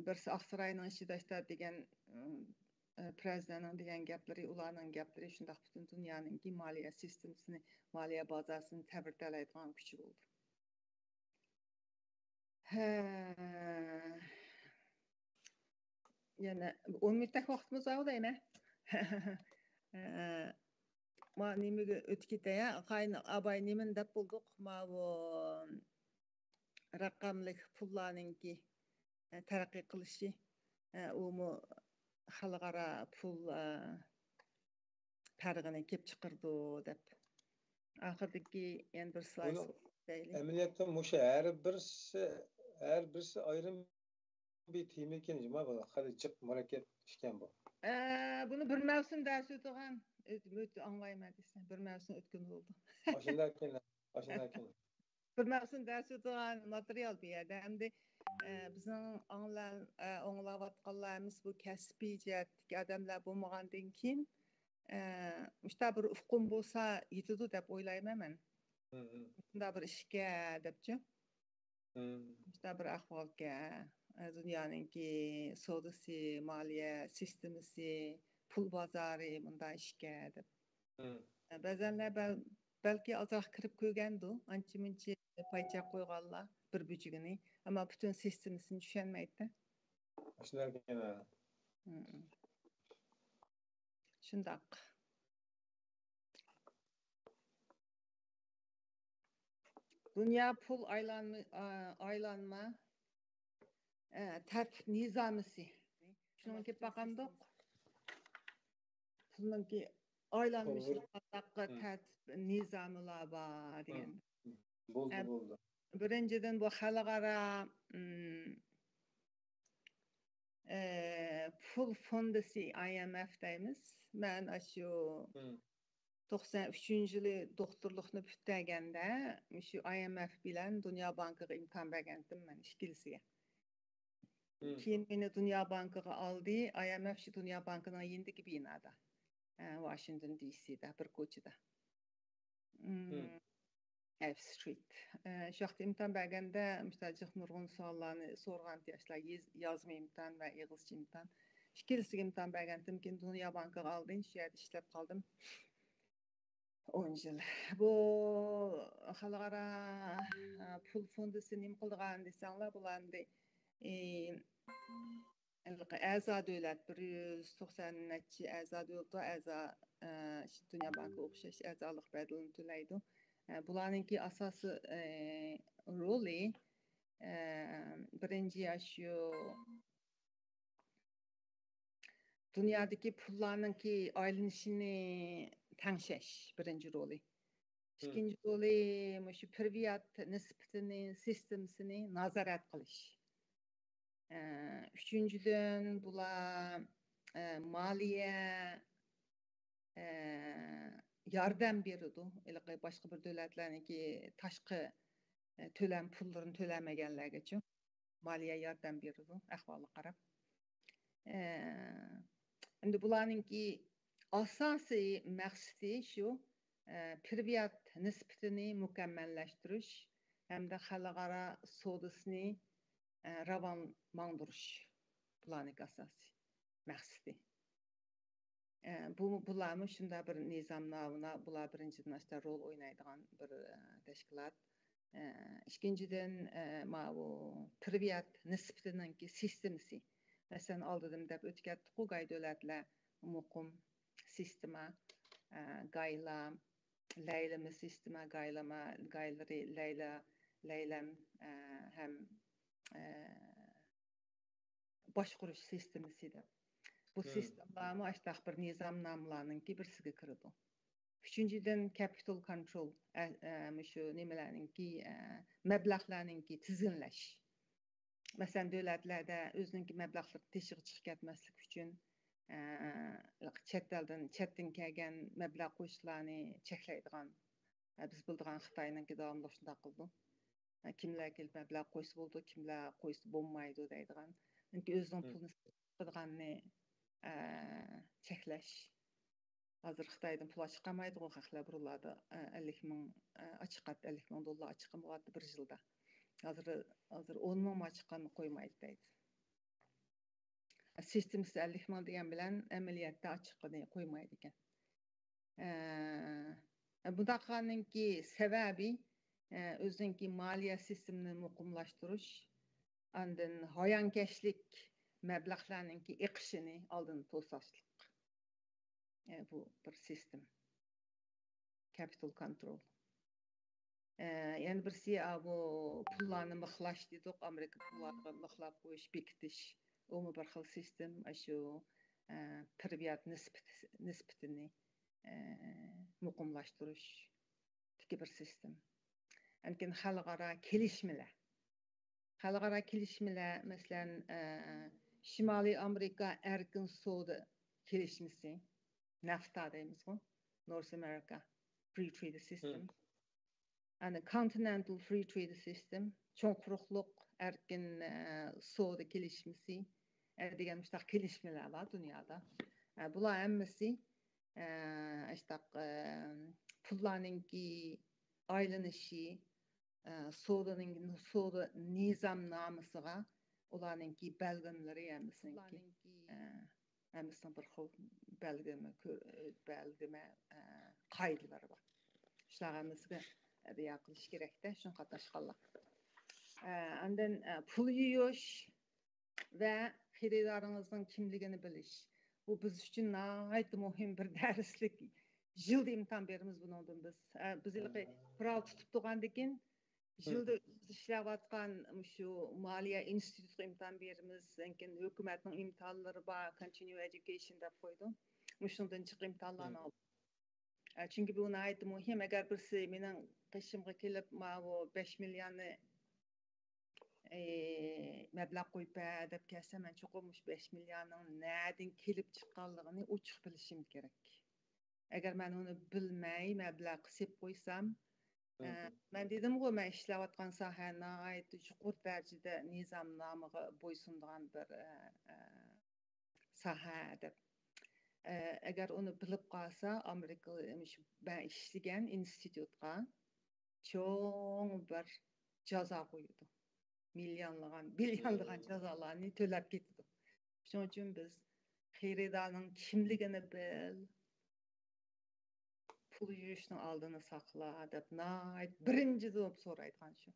بىرسى ئاقساراينىڭ ئىچىدە ئىشتا دېگەن، ئە، پرېزىدېنتنىڭ دېگەن گەپلىرى، ئۇلارنىڭ گەپلىرى شۇنداق پۈتۈن دۇنيانىڭكى مالىيە سىستېمىسىنى، مالىيە بازاسىنى تەۋرىتەلەيدىغان كۈچى بولدى. ھە. يەنە ئون مىنۇتتەك ۋاقتىمىز بار دەيمەن. ھە. ما نېمىگە ئۆتۈپ كېتەي، ھە؟ قاينى ئاباي نېمىنى دەپ بولدۇق؟ ماۋۇ رەقەملىك پۇللارنىڭكى، ئە، تەرەققىي قىلىشى، ئە، ئۇمۇ خەلقئارا پۇل، ئە، پەرقىنى كېلىپ چىقىرىدۇ دەپ. ئاخىرىدىكى يەنە بىر سلايد بۇنىڭ دەيلى. ئەمەلىيەتتە مۇشۇ ھەر بىرسى، ھەر بىرسى ئايرىم بىر تېما ئىكەن، جۇما، بۇ خېلى جىق مۇرەككەپ ئىكەن بۇ. ئە، بۇنى بىر مەۋسۇم دەرس ئۆتىدىغان، ئۆت-، ئۆت-، ئاڭلايمەن دېسە، بىر مەۋسۇم ئۆتكىن بولدى. ئاشۇنداكىن، ئاشۇنداكىن. بىر مەۋسۇم دەرس ئۆتىدىغان ماتېرىيال بۇ يەردە. ئەمدى، ئە، بىزنىڭ ئاڭلان-، ئە، ئاڭلاۋاتقانلار ھەممىسى بۇ كەسپىي جەھەتتىكى ئادەملەر بولمىغاندىن كېيىن، ئە، مۇشۇنداق بىر ئۇقۇم بولسا يېتىدۇ دەپ ئويلايمەن مەن. مۇشۇنداق بىر ئىشكە دەپچۇ. مۇشۇنداق بىر ئەھۋالكەن، ئە، دۇنيانىڭكى سودىسى، مالىيە سىستېمىسى، پۇل بازارى مۇنداق ئىشكەن دەپ. ئە، بەزەنلەر بەل-، بەلكى ئازراق كىرىپ كۆرگەندۇ، ئانچە مۇنچە پايچەك قويغانلار بىر بۆجىكىنى، ئەمما پۈتۈن سىستېمىسىنى چۈشەنمەيدۇ. ئاشۇنداق ئىكەن، ھە. شۇنداق. دۇنيا پۇل ئايلانما، ئايلانما، ئە، تەرتىپ نىزامىسى. شۇنىڭغا كېلىپ باقامدۇق. پۇلنىڭكى ئايلانمىشىدا قانداق تەرتىپ نىزاملار بار دېگەن. بولدى، ئە، بولدى. بىرىنچىدىن، بۇ خەلقئارا، ئىم، ئە، پۇل فوندىسى، ئاي ئېم ئېف دەيمىز. مەن ئاشۇ توقسان ئۈچىنچى يىلى دوختۇرلۇقنى پۈتتۈرگەندە، مۇشۇ ئاي ئېم ئېف بىلەن دۇنيا بانكىغا ئىمتىھان بەرگەنتىم مەن ئىككىلىسىگە. كېيىن مېنى دۇنيا بانكىغا ئالدى. ئاي ئېم ئېف شۇ دۇنيا بانكىنىڭ يېنىدىكى بىنادا، ئە، ۋاشىنگتون دى سىدا بىر كوچىدا. ئېف سترىت. ئە، شۇ ۋاقىتتا ئىمتىھان بەرگەندە مۇشۇنداق جىق نۇرغۇن سوئاللارنى سورىغانتى ياشلار، يېز-، يازما ئىمتىھان ۋە ئېغىزچە ئىمتىھان. ئىككىلىسىگە ئىمتىھان بەرگەنتىم، كېيىن دۇنيا بانكىغا ئالدى، شۇ يەردە ئىشلەپ قالدىم. ئون يىل. بۇ خەلقئارا، ئە، پۇل فوندىسى نېمە قىلىدىغان دېسەڭلار، بۇلار ئەمدى، ئى، ھېلىقى ئەزا دۆلەت، بىر يۈز توقسان نەچچە ئەزا دۆلىتى، ئەزا، ئە، شۇ دۇنيا بانكىغا ئوخشاش ئەزالىق بەدىلىنى تۆلەيدۇ. ئە، بۇلارنىڭكى ئاساسىي، ئە، رولى، ئە، بىرىنچى، ئاشۇ دۇنيادىكى پۇللارنىڭكى ئايلىنىشىنى تەڭشەش بىرىنچى رولى. ئىككىنچى رولى مۇشۇ پىرۋىيات نىسبىتىنى، سىستېمىسىنى نازارەت قىلىش. ئە، ئۈچىنچىدىن، بۇلار، ئە، مالىيە، ئە، ياردەم بېرىدۇ. ھېلىقى باشقا بىر دۆلەتلەرنىڭكى تاشقى، ئە، تۆلەم پۇللىرىنى تۆلەمىگەنلەرگىچۇ مالىيە ياردەم بېرىدۇ، ئەھۋالغا قاراپ. ئە، ئەمدى بۇلارنىڭكى ئاساسىي مەقسىتى شۇ، ئە، پىرۋىيات نىسبىتىنى مۇكەممەللەشتۈرۈش ھەمدە خەلقئارا سودىسىنى، ئە، راۋان ماڭدۇرۇش بۇلارنىڭكى ئاساسىي مەقسىتى. ئە، بۇ، بۇلارمۇ شۇنداق بىر نىزامنامە، بۇلار بىرىنچىدىن ئاشتا رول ئوينايدىغان بىر، ئە، تەشكىلات. ئە، ئىككىنچىدىن، ئە، ماۋۇ پىرۋىيات نىسبىتىنىڭكى سىستېمىسى. مەسىلەن، ئالدىدىن دەپ ئۆتۈپ كەتتۇققۇ، گاي دۆلەتلەر مۇقىم سىستېما، ئە، گايلار، لەيلىمە سىستېما، گايلىما، گايلىرى، لەيلا، لەيلەم، ئە، ھەم، ئە، باشقۇرۇش سىستېمىسى دەپ. بۇ سىستېمىلارمۇ ئاشتاق بىر نىزامنامىلارنىڭكى بىرسىگە كىرىدۇ. ئۈچىنچىدىن، كەپىتال كونترول، ئە، ئە، مۇشۇ نېمىلەرنىڭكى، ئە، مەبلەغلەرنىڭكى تىزگىنلەش. مەسىلەن، دۆلەتلەردە ئۆزىنىڭكى مەبلەغلىرى تېشىغا چىقىپ كەتمەسلىك ئۈچۈن، ئە، چەت ئەلدىن، چەتتىن كەلگەن مەبلەغ قويۇشلارنى چەكلەيدىغان، ئە، بىز بىلىدىغان خىتاينىڭكى داۋاملىق شۇنداق قىلىدۇ. كىملەر كېلىپ مەبلەغ قويسا بولىدۇ، كىملەر قويسا بولمايدۇ دەيدىغان. چۈنكى ئۆزىنىڭ پۇلىنى سېتىدىغاننى، ئە، چەكلەش. ھازىر خىتايدىن پۇل ئاچىقالمايدىغۇ خەقلەر بۇرۇنلاردا، ئە، ئەللىك مىڭ، ئە، ئاچىقاتتى، ئەللىك مىڭ دوللار ئاچىقىم بولاتتى بىر يىلدا. ھازىر، ھازىر ئون مىڭمۇ ئاچىقالماي قويمايدۇ دەيدۇ. سىستېمىسى ئەللىك مىڭ دېگەن بىلەن ئەمەلىيەتتە ئاچىقىنى قويمايدىكەن. ئە، بۇنداق قىلغاننىڭكى سەۋەبى، ئە، ئۆزىنىڭكى مالىيە سىستېمىنى مۇقىملاشتۇرۇش، ئاندىن ھايانكەشلىك مەبلەغلەرنىڭكى ئېقىشىنى ئالدىنى توساشلىق. ئە، بۇ بىر سىستېم. كەپىتال كونترول. ئە، يەنە بىرسى، ئا، بۇ پۇللارنى مىخلاش دېدۇق، ئامېرىكا پۇللارغا مىخلاپ قويۇش، بېكىتىش. ئۇمۇ بىر خىل سىستېم، ئاشۇ، ئە، پىرۋىيات نىسبىتى، نىسبىتىنى، ئە، مۇقىملاشتۇرۇشتىكى بىر سىستېم. ئاندىن كېيىن خەلقئارا كېلىشمىلەر. خەلقئارا كېلىشمىلەر، مەسىلەن، ئە، شىمالىي ئامېرىكا ئەركىن سودا كېلىشمىسى، نەفتا دەيمىزغۇ، North America Free Trade System. ئەنە Continental Free Trade System، چوڭ قۇرۇقلۇق ئەركىن، ئە، سودا كېلىشمىسى، ئە، دېگەن مۇشۇنداق كېلىشمىلەر بار دۇنيادا. ئە، بۇلار ھەممىسى، ئە، ئاشتاق، ئە، پۇللارنىڭكى ئايلىنىشى، ئە، سودىنىڭ، سودا نىزامنامىسىغا ئۇلارنىڭكى بەلگىلىمىلىرى ھەممىسىنىڭكى، ئە، ھەممىسىنىڭ بىر خىل بەلگىلىمە، كۆ-، بەلگىلىمە، ئە، قائىدىلىرى بار. شۇلار ھەممىسىگە رىئايە قىلىش كېرەكتە، شۇڭا قاتناشقانلار. ئە، ئاندىن، ئە، پۇل يۇيۇش ۋە خېرىدارىڭىزنىڭ كىملىكىنى بىلىش. بۇ بىز ئۈچۈن ناھايىتى مۇھىم بىر دەرسلىك. يىلدا ئىمتىھان بېرىمىز بۇنىڭدىن بىز. ئە، بىز ھېلىقى قورال تۇتۇپ تۇرغاندىكىن، يىلدا بىز ئىشلەۋاتقان مۇشۇ مالىيە ئىنستىتۇتىغا ئىمتىھان بېرىمىز. كېيىن ھۆكۈمەتنىڭ ئىمتىھانلىرى بار، Continue Education دەپ قويىدۇ. مۇشۇنىڭدىن جىق ئىمتىھانلارنى ئالدۇق. ئە، چۈنكى بۇ ناھايىتى مۇھىم. ئەگەر بىرسى مېنىڭ قېشىمغا كېلىپ، ماۋۇ بەش مىليارنى، ئى، مەبلەغ قويۇپ بەر دەپ كەلسە، مەن چوقۇم مۇشۇ بەش مىليارنىڭ نەدىن كېلىپ چىققانلىقىنى ئوچۇق بىلىشىم كېرەك. ئەگەر مەن ئۇنى بىلمەي مەبلەغ قىسىپ قويسام، ئە، مەن دېدىمغۇ، مەن ئىشلەۋاتقان ساھە ناھايىتى يۇقىرى دەرىجىدە نىزامنامىغا بويسۇنىدىغان بىر، ئە، ئە، ساھە دەپ. ئە، ئەگەر ئۇنى بىلىپ قالسا، ئامېرىكا، مۇشۇ مەن ئىشلىگەن ئىنستىتۇتقا چوڭ بىر جازا قويىدۇ. مىليونلىغان، بىليونلىغان جازالارنى تۆلەپ كېتىدۇ. شۇنىڭ ئۈچۈن بىز خېرىدارنىڭ كىملىكىنى بىل، پۇل يۇيۇشنىڭ ئالدىنى ساقلا دەپ ناھايىتى بىرىنچى بولۇپ سورايدىغان شۇ.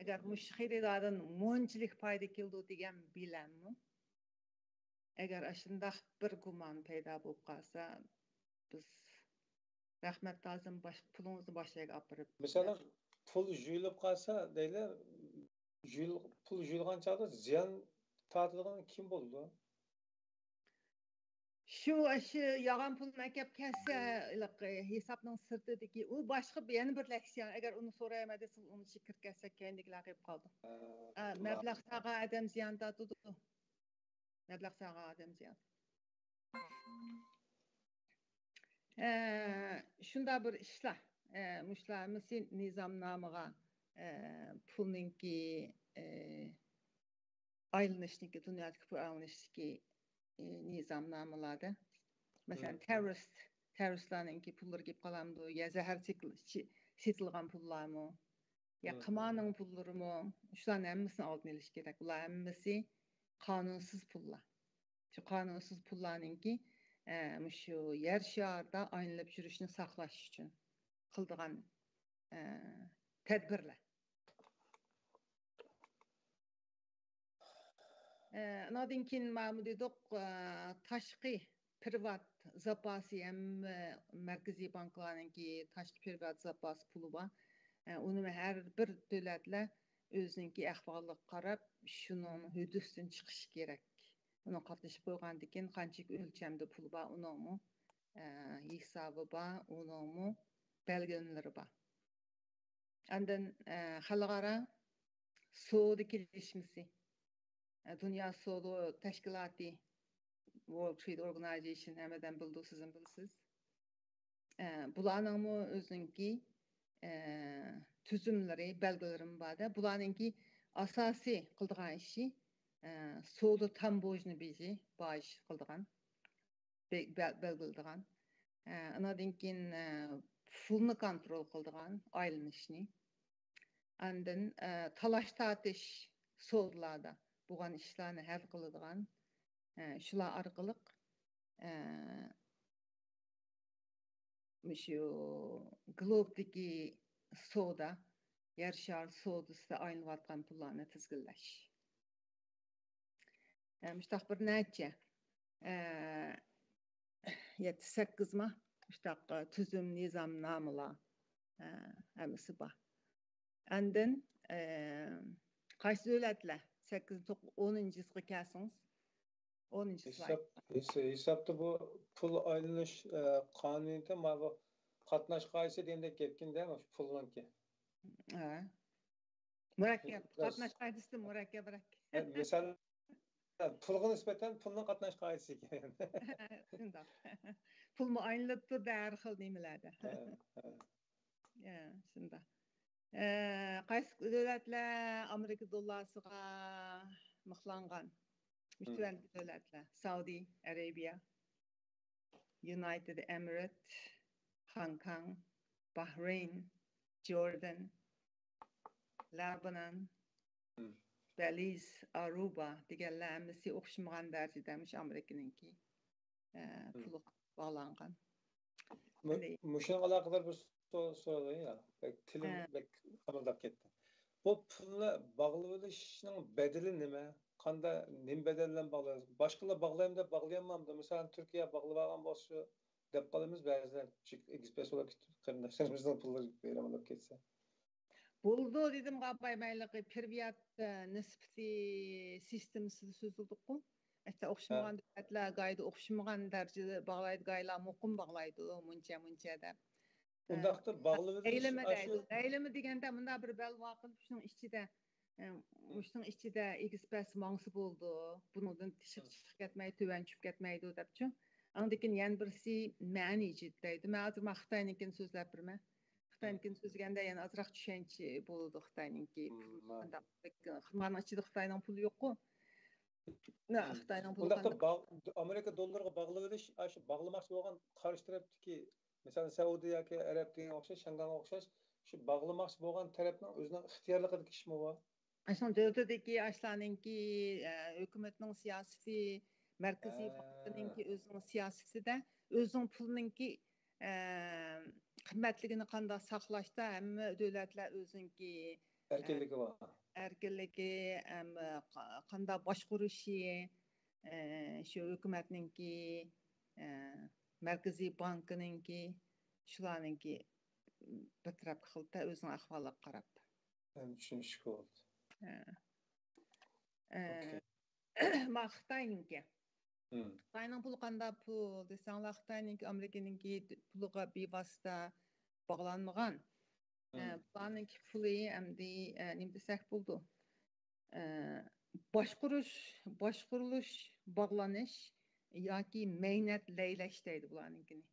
ئەگەر مۇشۇ خېرىداردىن مۇنچىلىك پايدا كېلىدۇ دېگەن بىلەنمۇ، ئەگەر ئاشۇنداق بىر گۇمان پەيدا بولۇپ قالسا، بىز رەھمەت لازىم، باش-، پۇلىڭىزنى باشقا يەرگە ئاپىرىپ. مەسىلەن، پۇل يۇيۇلۇپ قالسا دەيلى، يۇيۇل-، پۇل يۇيۇلغان چاغدا زىيان تارتىدىغان كىم بولىدۇ؟ شۇ، شۇ يالغان پۇلنى ئەكەپ كەلسە، ھېلىقى ھېسابنىڭ سىرتىدىكى، ئۇ باشقا بىر، يەنە بىر لېكسىيە. ئەگەر ئۇنى سورايمەن دېسىڭىز، ئۇنى كىرىپ كەتسەك، كەينىدىكىلەر قېلىپ قالىدۇ. ئە، مەبلەغ سالغان ئادەم زىيان تارتىدۇ. مەبلەغ سالغان ئادەم زىيان. ئە، شۇنداق بىر ئىشلار. ئە، مۇشۇلار ھەممىسى نىزامنامىغا، ئە، پۇلنىڭكى، ئە، ئايلىنىشنىڭكى، دۇنيادىكى پۇل ئايلىنىشتىكى، ئى، نىزامنامىلاردا. مەسىلەن، تېررورىست، تېررورىستلارنىڭكى پۇللىرى كېلىپ قالامدۇ؟ يا زەھەر سېتىل-، سېتىلغان پۇللارمۇ؟ يا قىمارنىڭ پۇللىرىمۇ؟ شۇلارنىڭ ھەممىسىنى ئالدىنى ئېلىش كېرەك. بۇلار ھەممىسى قانۇنسىز پۇللار. شۇ قانۇنسىز پۇللارنىڭكى، ئە، مۇشۇ يەر شارىدا ئايلىنىپ يۈرۈشىنى ساقلاش ئۈچۈن قىلىدىغان، ئە، تەدبىرلەر. ئە، ئانىڭدىن كېيىن مانا دېدۇق، ئە، تاشقى پىرۋات زاپاسى، ھەممە مەركىزىي بانكىلارنىڭكى تاشقى پىرۋات زاپاس پۇلى بار. ئە، ئۇنى ھەر بىر دۆلەتلەر ئۆزىنىڭكى ئەھۋالىغا قاراپ، شۇنىڭ ھۆددىسىدىن چىقىشى كېرەك. ئۇنىڭ قاتنىشىپ قويغاندىن كېيىن قانچىلىك ئۆلچەمدە پۇلى بار، ئۇنىڭمۇ، ئە، ھېسابى بار، ئۇنىڭمۇ بەلگىلىمىلىرى بار. ئاندىن، ئە، خەلقئارا سودا كېلىشمىسى. ئە، دۇنيا سودا تەشكىلاتى، World Trade Organization، ھەممە ئادەم بىلىدۇ، سىزمۇ بىلىسىز. ئە، بۇلارنىڭمۇ ئۆزىنىڭكى، ئە، تۈزۈملىرى، بەلگىلىرىمۇ بار-دە. بۇلارنىڭكى ئاساسىي قىلىدىغان ئىشى، ئە، سودا تامبوژنا بېجى، باج قىلىدىغان، بە-، بە-، بەلگىلىدىغان. ئە، ئانىڭدىن كېيىن، ئە، پۇلنى كونترول قىلىدىغان، ئايلىنىشنى. ئاندىن، ئە، تالاش تارتىش سودىلاردا بولغان ئىشلارنى ھەل قىلىدىغان، ئە، شۇلار ئارقىلىق، ئە، مۇشۇ گلوبدىكى سودا، يەر شارى سودىسىدا ئايلىنىۋاتقان پۇللارنى تىزگىنلەش. ئە، مۇشتاق بىر نەچچە، ئە، يەتتە، سەككىزما مۇشتاق، ئە، تۈزۈم، نىزامنامىلار، ئە، ھەممىسى بار. ئاندىن، ئە، قايسى دۆلەتلەر؟ سەككىز، توققۇز، ئونىنچىسىغا كەلسىڭىز. ئونىنچى سلايد. ھېساب، ھېس-، ھېسابتا بۇ پۇل ئايلىنىش، ئە، قانۇنىيىتى، مانا بۇ قاتناش قائىدىسى دېگەندەك گەپكىن-دە، مۇشۇ پۇلنىڭكى. ھە. مۇرەككەپ، بىراز قاتناش قائىدىسى مۇرەككەپرەك. مەسىلەن، پۇلغا نىسبەتەن پۇلنىڭ قاتناش قائىدىسى ئىكەن. شۇنداق. پۇلمۇ ئايلىنىپ تۇرىدۇ ھەر خىل نېمىلەردە. ھە، ھە. يا، شۇنداق. ئە، قايسى دۆلەتلەر ئامېرىكا دوللارسىغا مىخلانغان؟ مۇشۇ تۆۋەندىكى دۆلەتلەر: سەئۇدى ئەرەبىيە، يۇنايتېد ئېمىرات، خوڭكوڭ، باھرەين، جوردان، لەبنان، بېلىز، ئاروبا دېگەنلەر ھەممىسى ئوخشىمىغان دەرىجىدە مۇشۇ ئامېرىكىنىڭكى، ئە، پۇلىغا باغلانغان. مۇ-، مۇشۇنىڭ ئالاقىدار بىر سو-، سوراي يا. بەك تىلىم بەك قامىلداپ كەتتى. بۇ پۇلنى باغلىۋېلىشنىڭ بەدىلى نېمە؟ قاندا-، نېمە بەدەل بىلەن باغلايمىز؟ باشقىلار باغلايمەن دەپ باغلىيالمامدۇ؟ مىسالەن، تۈركىيە باغلىۋالغان بولسا دەپ قالىمىز بەزىلەر. ئېگىز پەس بولۇپ كېتىپ، قېرىنداشلىرىمىزنىڭ پۇللىرى ۋەيران بولۇپ كەتسە. بولىدۇ دېدىمغۇ ئاپاي، مەيلىقى پىرۋىيات، ئە، نىسبىتى سىستېمىسىدا سۆزلىدۇققۇ. ھەتتا ئوخشىمىغان دۆلەتلەر گايدا ئوخشىمىغان دەرىجىدە باغلايدۇ، گايلار مۇقىم باغلايدۇ، مۇنچە، مۇنچە دەپ. ئۇنداقتا باغلىۋېلىش لەيلىمە ئاشۇ دەيدۇ. لەيلىمە دېگەندە مۇنداق بىر بەلۋا قىلىپ، شۇنىڭ ئىچىدە، ئە، مۇشۇنىڭ ئىچىدە ئېگىز پەس ماڭسا بولىدۇ. بۇنىڭدىن تېشىغا چىقىپ كەتمەي، تۆۋەن چۈشۈپ كەتمەيدۇ دەپچۇ. ئاندىن كېيىن يەنە بىرسى مەنىجىت دەيدۇ. مەن ھازىر مانا خىتاينىڭكىنى سۆزلەپ بېرىمەن. خىتاينىڭكىنى سۆزلىگەندە يەنە ئازراق چۈشەنچە بولىدۇ خىتاينىڭكى. مم، پۇل مم. قانداق، خىمارنىڭ ئىچىدە خىتاينىڭ پۇلى يوققۇ. نە، مم. خىتاينىڭ پۇلى ئۇنداقتا قانداق؟ باغ-، ئامېرىكا دوللىرىغا باغلىۋېلىش، ئاشۇ باغلىماقچى بولغان قارشى تەرەپتىكى، مىسالەن، سەئۇدىيە ياكى ئەرەب دېگەنگە ئوخشاش، شياڭگاڭغا ئوخشاش، شۇ باغلىماقچى بولغان تەرەپنىڭ ئۆزىنىڭ ئىختىيارلىقىدىكى ئىشمۇ بۇ؟ ئاشۇنىڭ دۆلىتىدىكى ئاشۇلارنىڭكى، ئە، ھۆكۈمەتنىڭ سىياسىتى، مەركىزىي ھە. بانكىنىڭكى ئۆزىنىڭ سىياسىتىدە ئۆزىنىڭ پۇلىنىڭكى، ئە، قىممەتلىكىنى قانداق ساقلاشتا ھەممە دۆلەتلەر ئۆزىنىڭكى، ئە، ئەركىنلىكى بار. ئەركىنلىكى، ھەم قا-، قانداق باشقۇرۇشى، ئە، شۇ ھۆكۈمەتنىڭكى، ئە، مەركىزىي بانكىنىڭكى، شۇلارنىڭكى بىر تەرەپكە قىلدى، ئۆزىنىڭ ئەھۋالىغا قاراپ. ھەم چۈشىنىشكە بولدى. ھە. ئە، ئوكەي. ما خىتاينىڭكى. مم. خىتاينىڭ پۇلى قانداق پۇل دېسەڭلار، خىتاينىڭكى ئامېرىكىنىڭكى پۇلىغا بىۋاسىتە باغلانمىغان. ئە، مم. بۇلارنىڭكى پۇلى ئەمدى، ئە، نېمە دېسەك بولىدۇ؟ ئە، باشقۇرۇش، باشقۇرۇلۇش، باغلىنىش ياكى مەينەت لەيلەش دەيدۇ بۇلارنىڭكىنى.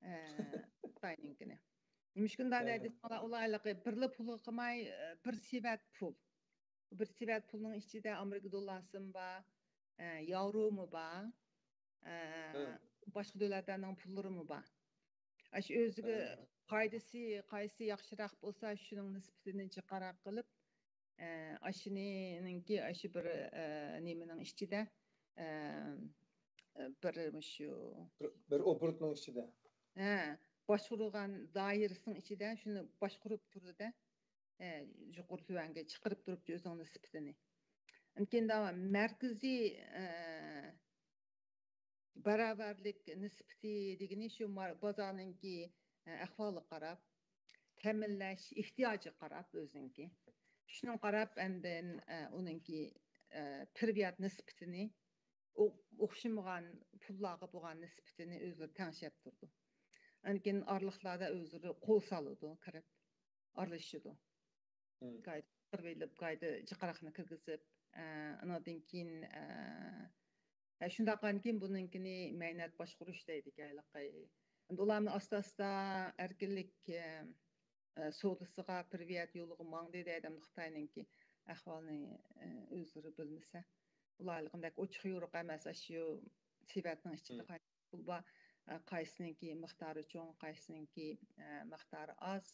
ئە، خىتاينىڭكىنى. نېمىشقا ئۇنداق دەيدۇ؟ ئۇلار ھېلىقى بىرلا پۇلغا قىلماي، ئە، بىر سېۋەت پۇل. بىر سېۋەت پۇلنىڭ ئىچىدە ئامېرىكا دوللارسىمۇ بار، ئە، ياۋرومۇ بار، ئە، باشقا دۆلەتلەرنىڭ پۇللىرىمۇ بار. ئاشۇ ئۆزىگە قايسى، قايسى ياخشىراق بولسا، شۇنىڭ نىسبىتىنى جىقراق قىلىپ، ئە، ئاشۇنىڭكى، ئاشۇ بىر، ئە، نېمىنىڭ ئىچىدە، ئە، بىر مۇشۇ بىر، بىر ئوبوروتنىڭ ئىچىدە. ھە، باشقۇرۇلغان دائىرىسىنىڭ ئىچىدە شۇنى باشقۇرۇپ تۇرىدۇ-دە. ئە، يۇقىرى تۆۋەنگە چىقىرىپ تۇرۇپچۇ ئۆزىنىڭ نىسبىتىنى. لېكىن مەركىزىي، ئە، باراۋەرلىك نىسبىتى دېگىنى شۇ مار-، بازارنىڭكى، ئە، ئەھۋالىغا قاراپ، تەمىنلەش ئېھتىياجىغا قاراپ ئۆزىنىڭكى. شۇنىڭغا قاراپ ئاندىن، ئە، ئۇنىڭكى، ئە، پىرۋىيات نىسبىتىنى ئو-، ئوخشىمىغان پۇللارغا بولغان نىسبىتىنى ئۆزلىرى تەڭشەپ تۇرىدۇ. ئاندىن كېيىن ئارىلىقلاردا ئۆزلىرى قول سالىدۇ، كىرىپ ئارىلىشىدۇ. مم. قايتا قىرىۋېلىپ، قايتا جىقراقنى كىرگۈزۈپ، ئە، ئانىڭدىن كېيىن، ئە، ئە، شۇنداق قىلغاندىن كېيىن بۇنىڭكىنى مەينەت باشقۇرۇش دەيدىكەن ھېلىقى. ئەمدى ئۇلارنى ئاستا-ئاستا ئەركىنلىك، ئە، ئە، سودىسىغا، پىرىۋەت يولىغا ماڭدى دەيدۇ، خىتاينىڭكى ئەھۋالىنى، ئە، ئۆزلىرى بىلمىسە. ئۇلار ھېلىقىندەك ئوچۇق يورۇق ئەمەس، ئاشۇ سېۋەتنىڭ ئىچىدە قايسى پۇل بار، ئە، قايسىنىڭكى مىقدارى چوڭ، قايسىنىڭكى، ئە، مىقدارى ئاز،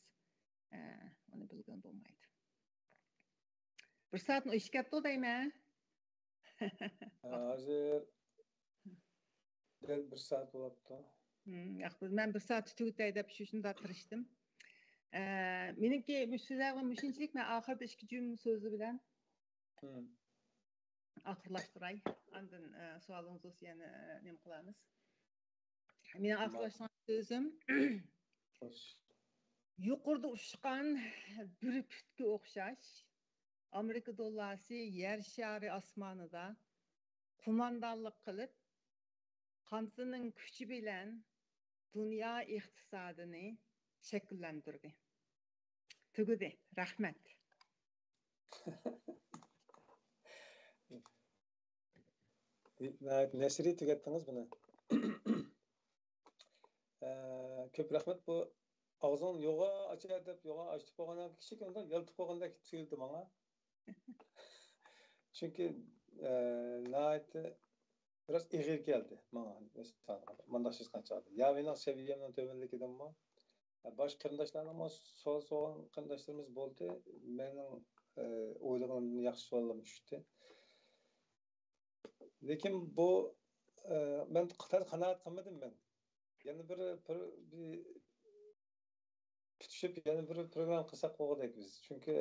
ئە، ئۇنى بىلگىلى بولمايدۇ. بىر سائەتنى ئېشىپ كەپتۇ دەيمەن. ھازىر دەل بىر سائەت بوپتۇ. مم، ياق، مەن بىر سائەت تۈگىتەي دەپ شۇ شۇنداق تىرىشتىم. ئە، مېنىڭكى مۇشۇ سۆزلەر بىلەن مۇشۇنچىلىك، مەن ئاخىرىدا ئىككى جۈملە سۆزى بىلەن مم. ئاخىرلاشتۇراي. ئاندىن، ئە، سوئالىڭىز بولسا يەنە، ئە، نېمە قىلارمىز؟ مېنىڭ ما- ئاخىرلاشتۇرغان سۆزۈم، خوش. يۇقىرىدا ئۇچقان بۈركۈتكە ئوخشاش، ئامېرىكا دوللارسى يەر شارى ئاسمانىدا قوماندانلىق قىلىپ، قانىتىنىڭ كۈچى بىلەن دۇنيا ئىقتىسادىنى شەكىللەندۈردى. تۈگىدى. رەھمەت. نەشرىي تۈگەتتىڭىز بۇنى. ئە، كۆپ رەھمەت. بۇ ئاغزىڭنى يوغا ئاچا دەپ، يوغا ئاچتۇرۇپ قويغاندىن كېيىن كىچىك يالتىپ قويغاندەك تۇيۇلدى ماڭا. چۈنكى، ئە، ناھايىتى بىراز ئېغىر كەلدى ماڭا. مۇنداق سۆز قانچە يا مېنىڭ سەۋىيەمنىڭ تۆۋەنلىكىدىنمۇ، باشقا قېرىنداشلارنىڭمۇ سوئال سورىغان قېرىنداشلىرىمىز بولدى. مېنىڭ، ئە، ئويلىغىنىمدىن ياخشى سوئاللارمۇ چۈشتى. لېكىن بۇ، ئە، مەن قىتار قانائەت قىلمىدىم مەن. يەنە بىر، بىر، بىر پۈتۈشۈپ، يەنە بىر پروگرامما قىلساق بولغۇدەك بىز. چۈنكى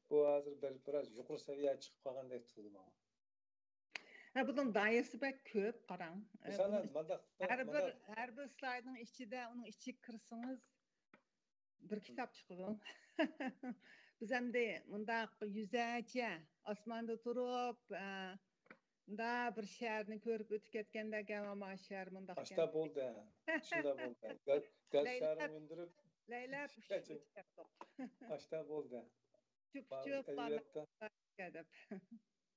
بۇ ھازىر بىر، بىراز يۇقىرى سەۋىيەگە چىقىپ قالغاندەك تۇيۇلدى ماڭا. ھە، بۇنىڭ دائىرىسى بەك كۆپ، قاراڭ. ئە، مىسالەن، بۇنىڭ مانداق، ھەر بىر، مانداق. ھەر بىر سلايدنىڭ ئىچىدە، ئۇنىڭ ئىچىگە كىرسىڭىز، بىر كىتاب چىقىدۇ. بىز ئەمدى مۇنداق يۈزەرچە ئاسماندا تۇرۇپ، ئە، مۇنداق بىر شەھەرنى كۆرۈپ ئۆتۈپ كەتكەندەك، ئەمما شەھەر مۇنداق ئاشتا ئىكەن. بولدى. شۇنداق بولدى. گەل، گەل لەيلەپ، شەھەرنى مىندۈرۈپ، لەيلەپ ئۇچۇپ ئۆتۈپ كەتتۇق. ئاشتا بولدى. چۈپ، چۈپ، ئەدەبىياتتا. دەپ.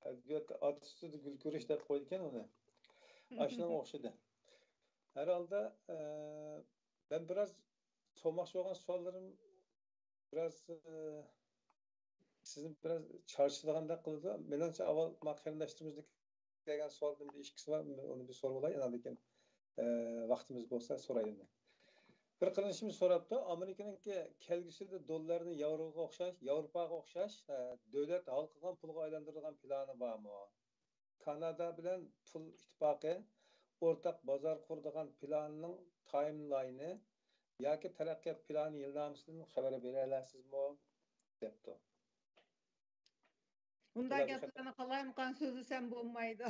ئەدەبىياتتا ئات ئۈستىدە گۈل كۆرۈش دەپ قويىدىكەن ئۇنى. ئاشۇنىڭغا ئوخشىدى. ھەر ھالدا، ئە، مەن بىراز سورىماقچى بولغان سوئاللىرىم بىراز، ئە، سىزنى بىراز چارچىتىدىغاندەك قىلىدۇ. مېنىڭچە، ئاۋۋال ما قېرىنداشلىرىمىزدىكى كەلگەن سوئالدىن بىر ئىككىسى بار، ئۇنى بىر سورىۋالاي، ئاندىن كېيىن، ئە، ۋاقتىمىز بولسا سورايلى. بىر قېرىندىشىمىز سوراپتۇ، ئامېرىكىنىڭكى كەلگۈسىدە دوللارنى ياۋروغا ئوخشاش، ياۋروپاغا ئوخشاش، ئە، دۆلەت ھالقىغان پۇلغا ئايلاندۇرىدىغان پىلانى بارمۇ؟ كانادا بىلەن پۇل ئىتتىپاقى ئورتاق بازار قۇرىدىغان پىلانىنىڭ تايملاينى ياكى تەرەققىيات پىلانى يىلنامىسىدىن خەۋەر بېرەلەيسىزمۇ؟ دەپتۇ. ئۇنداق گەپلەرنى قالايمىقان سۆزلىسەم بولمايدۇ.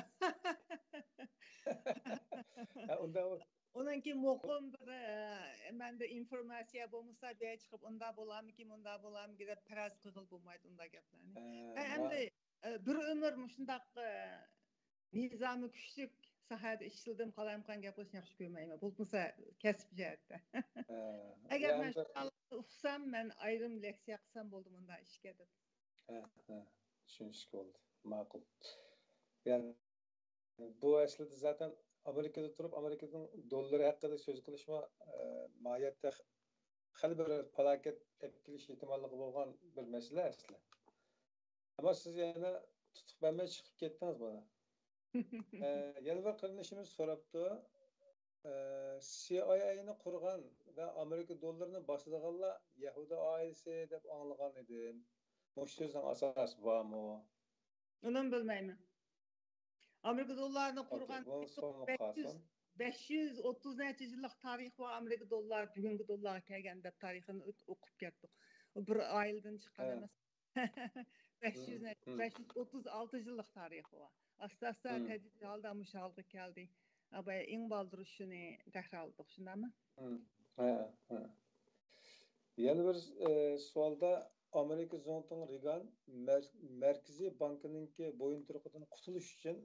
ھە، ئۇنداق. ئۇنىڭكى مۇقىم بىر، ئە، مەندە ئىنفورماتسىيە بولمىسا، بۇ يەرگە چىقىپ ئۇنداق بولارمىكىن، مۇنداق بولارمىكىن دەپ پەرەز قىلغىلى بولمايدۇ ئۇنداق گەپلەرنى. ھە، ھە، ئەمدى، ئە، بىر ئۆمۈر مۇشۇنداق، ئە، نىزامى كۈچلۈك ساھەدە ئىشلىدىم، قالايمىقان گەپ قىلىشنى ياخشى كۆرمەيمەن. بولمىسا كەسىپ جەھەتتە. ھە، ئەگەر مەن شۇ ھالدا ئۇقسام، مەن ئايرىم لېكسىيە قىلسام بولدى مۇنداق ئىشكە دەپ. ھە، ھە، چۈشىنىشكە بولدى. ماقۇل. يەنى بۇ ئەسلىدە زاتەن ئامېرىكىدا تۇرۇپ، ئامېرىكىنىڭ دوللىرى ھەققىدە سۆز قىلىشمۇ، ئە، ماھىيەتتە خېلى بىر پالاكەت ئەپ كېلىش ئېھتىماللىقى بولغان بىر مەسىلە ئەسلى. ئەمما سىز يەنە تۇتۇق بەرمەي چىقىپ كەتتىڭىز مانا. ئە، يەنە بىر قېرىندىشىمىز سوراپتۇ. ئە، سىئايئەينى قۇرغان ۋە ئامېرىكا دوللىرىنى باسىدىغانلار يەھۇدىي ئائىلىسى دەپ ئاڭلىغان ئىدىم. مۇشۇ سۆزنىڭ ئاساسى بارمۇ؟ ئۇنىمۇ بىلمەيمەن. ئامېرىكا دوللارىنى قۇرغان بۇ سوملۇق بەش يۈز، قالسۇن. بەش يۈز ئوتتۇز نەچچە يىللىق تارىخى بار ئامېرىكا دوللارى بۈگۈنكى دوللارغا كەلگەن دەپ تارىخىنى ئوت-، ئوقۇپ كەتتۇق. ئۇ بىر ئائىلىدىن چىققان ھە. ئەمەس. بەش يۈز، ھىم، ھىم. بەش يۈز ئوتتۇز ئالتە يىللىق تارىخى بار. ئاستا-ئاستا ھىم. تەدرىجىي ھالدا مۇشۇ ھالغا كەلدى. ئاباي ئەڭ بالدۇر شۇنى تەكرارلىدۇق، شۇنداقمۇ؟ ھىم. ھە، ھە. يەنە بىر، ئە، سوئالدا ئامېرىكا زۇڭتۇڭى رېگان مەر-، مەركىزىي بانكىنىڭكى بويۇنتۇرۇقىدىن قۇتۇلۇش ئۈچۈن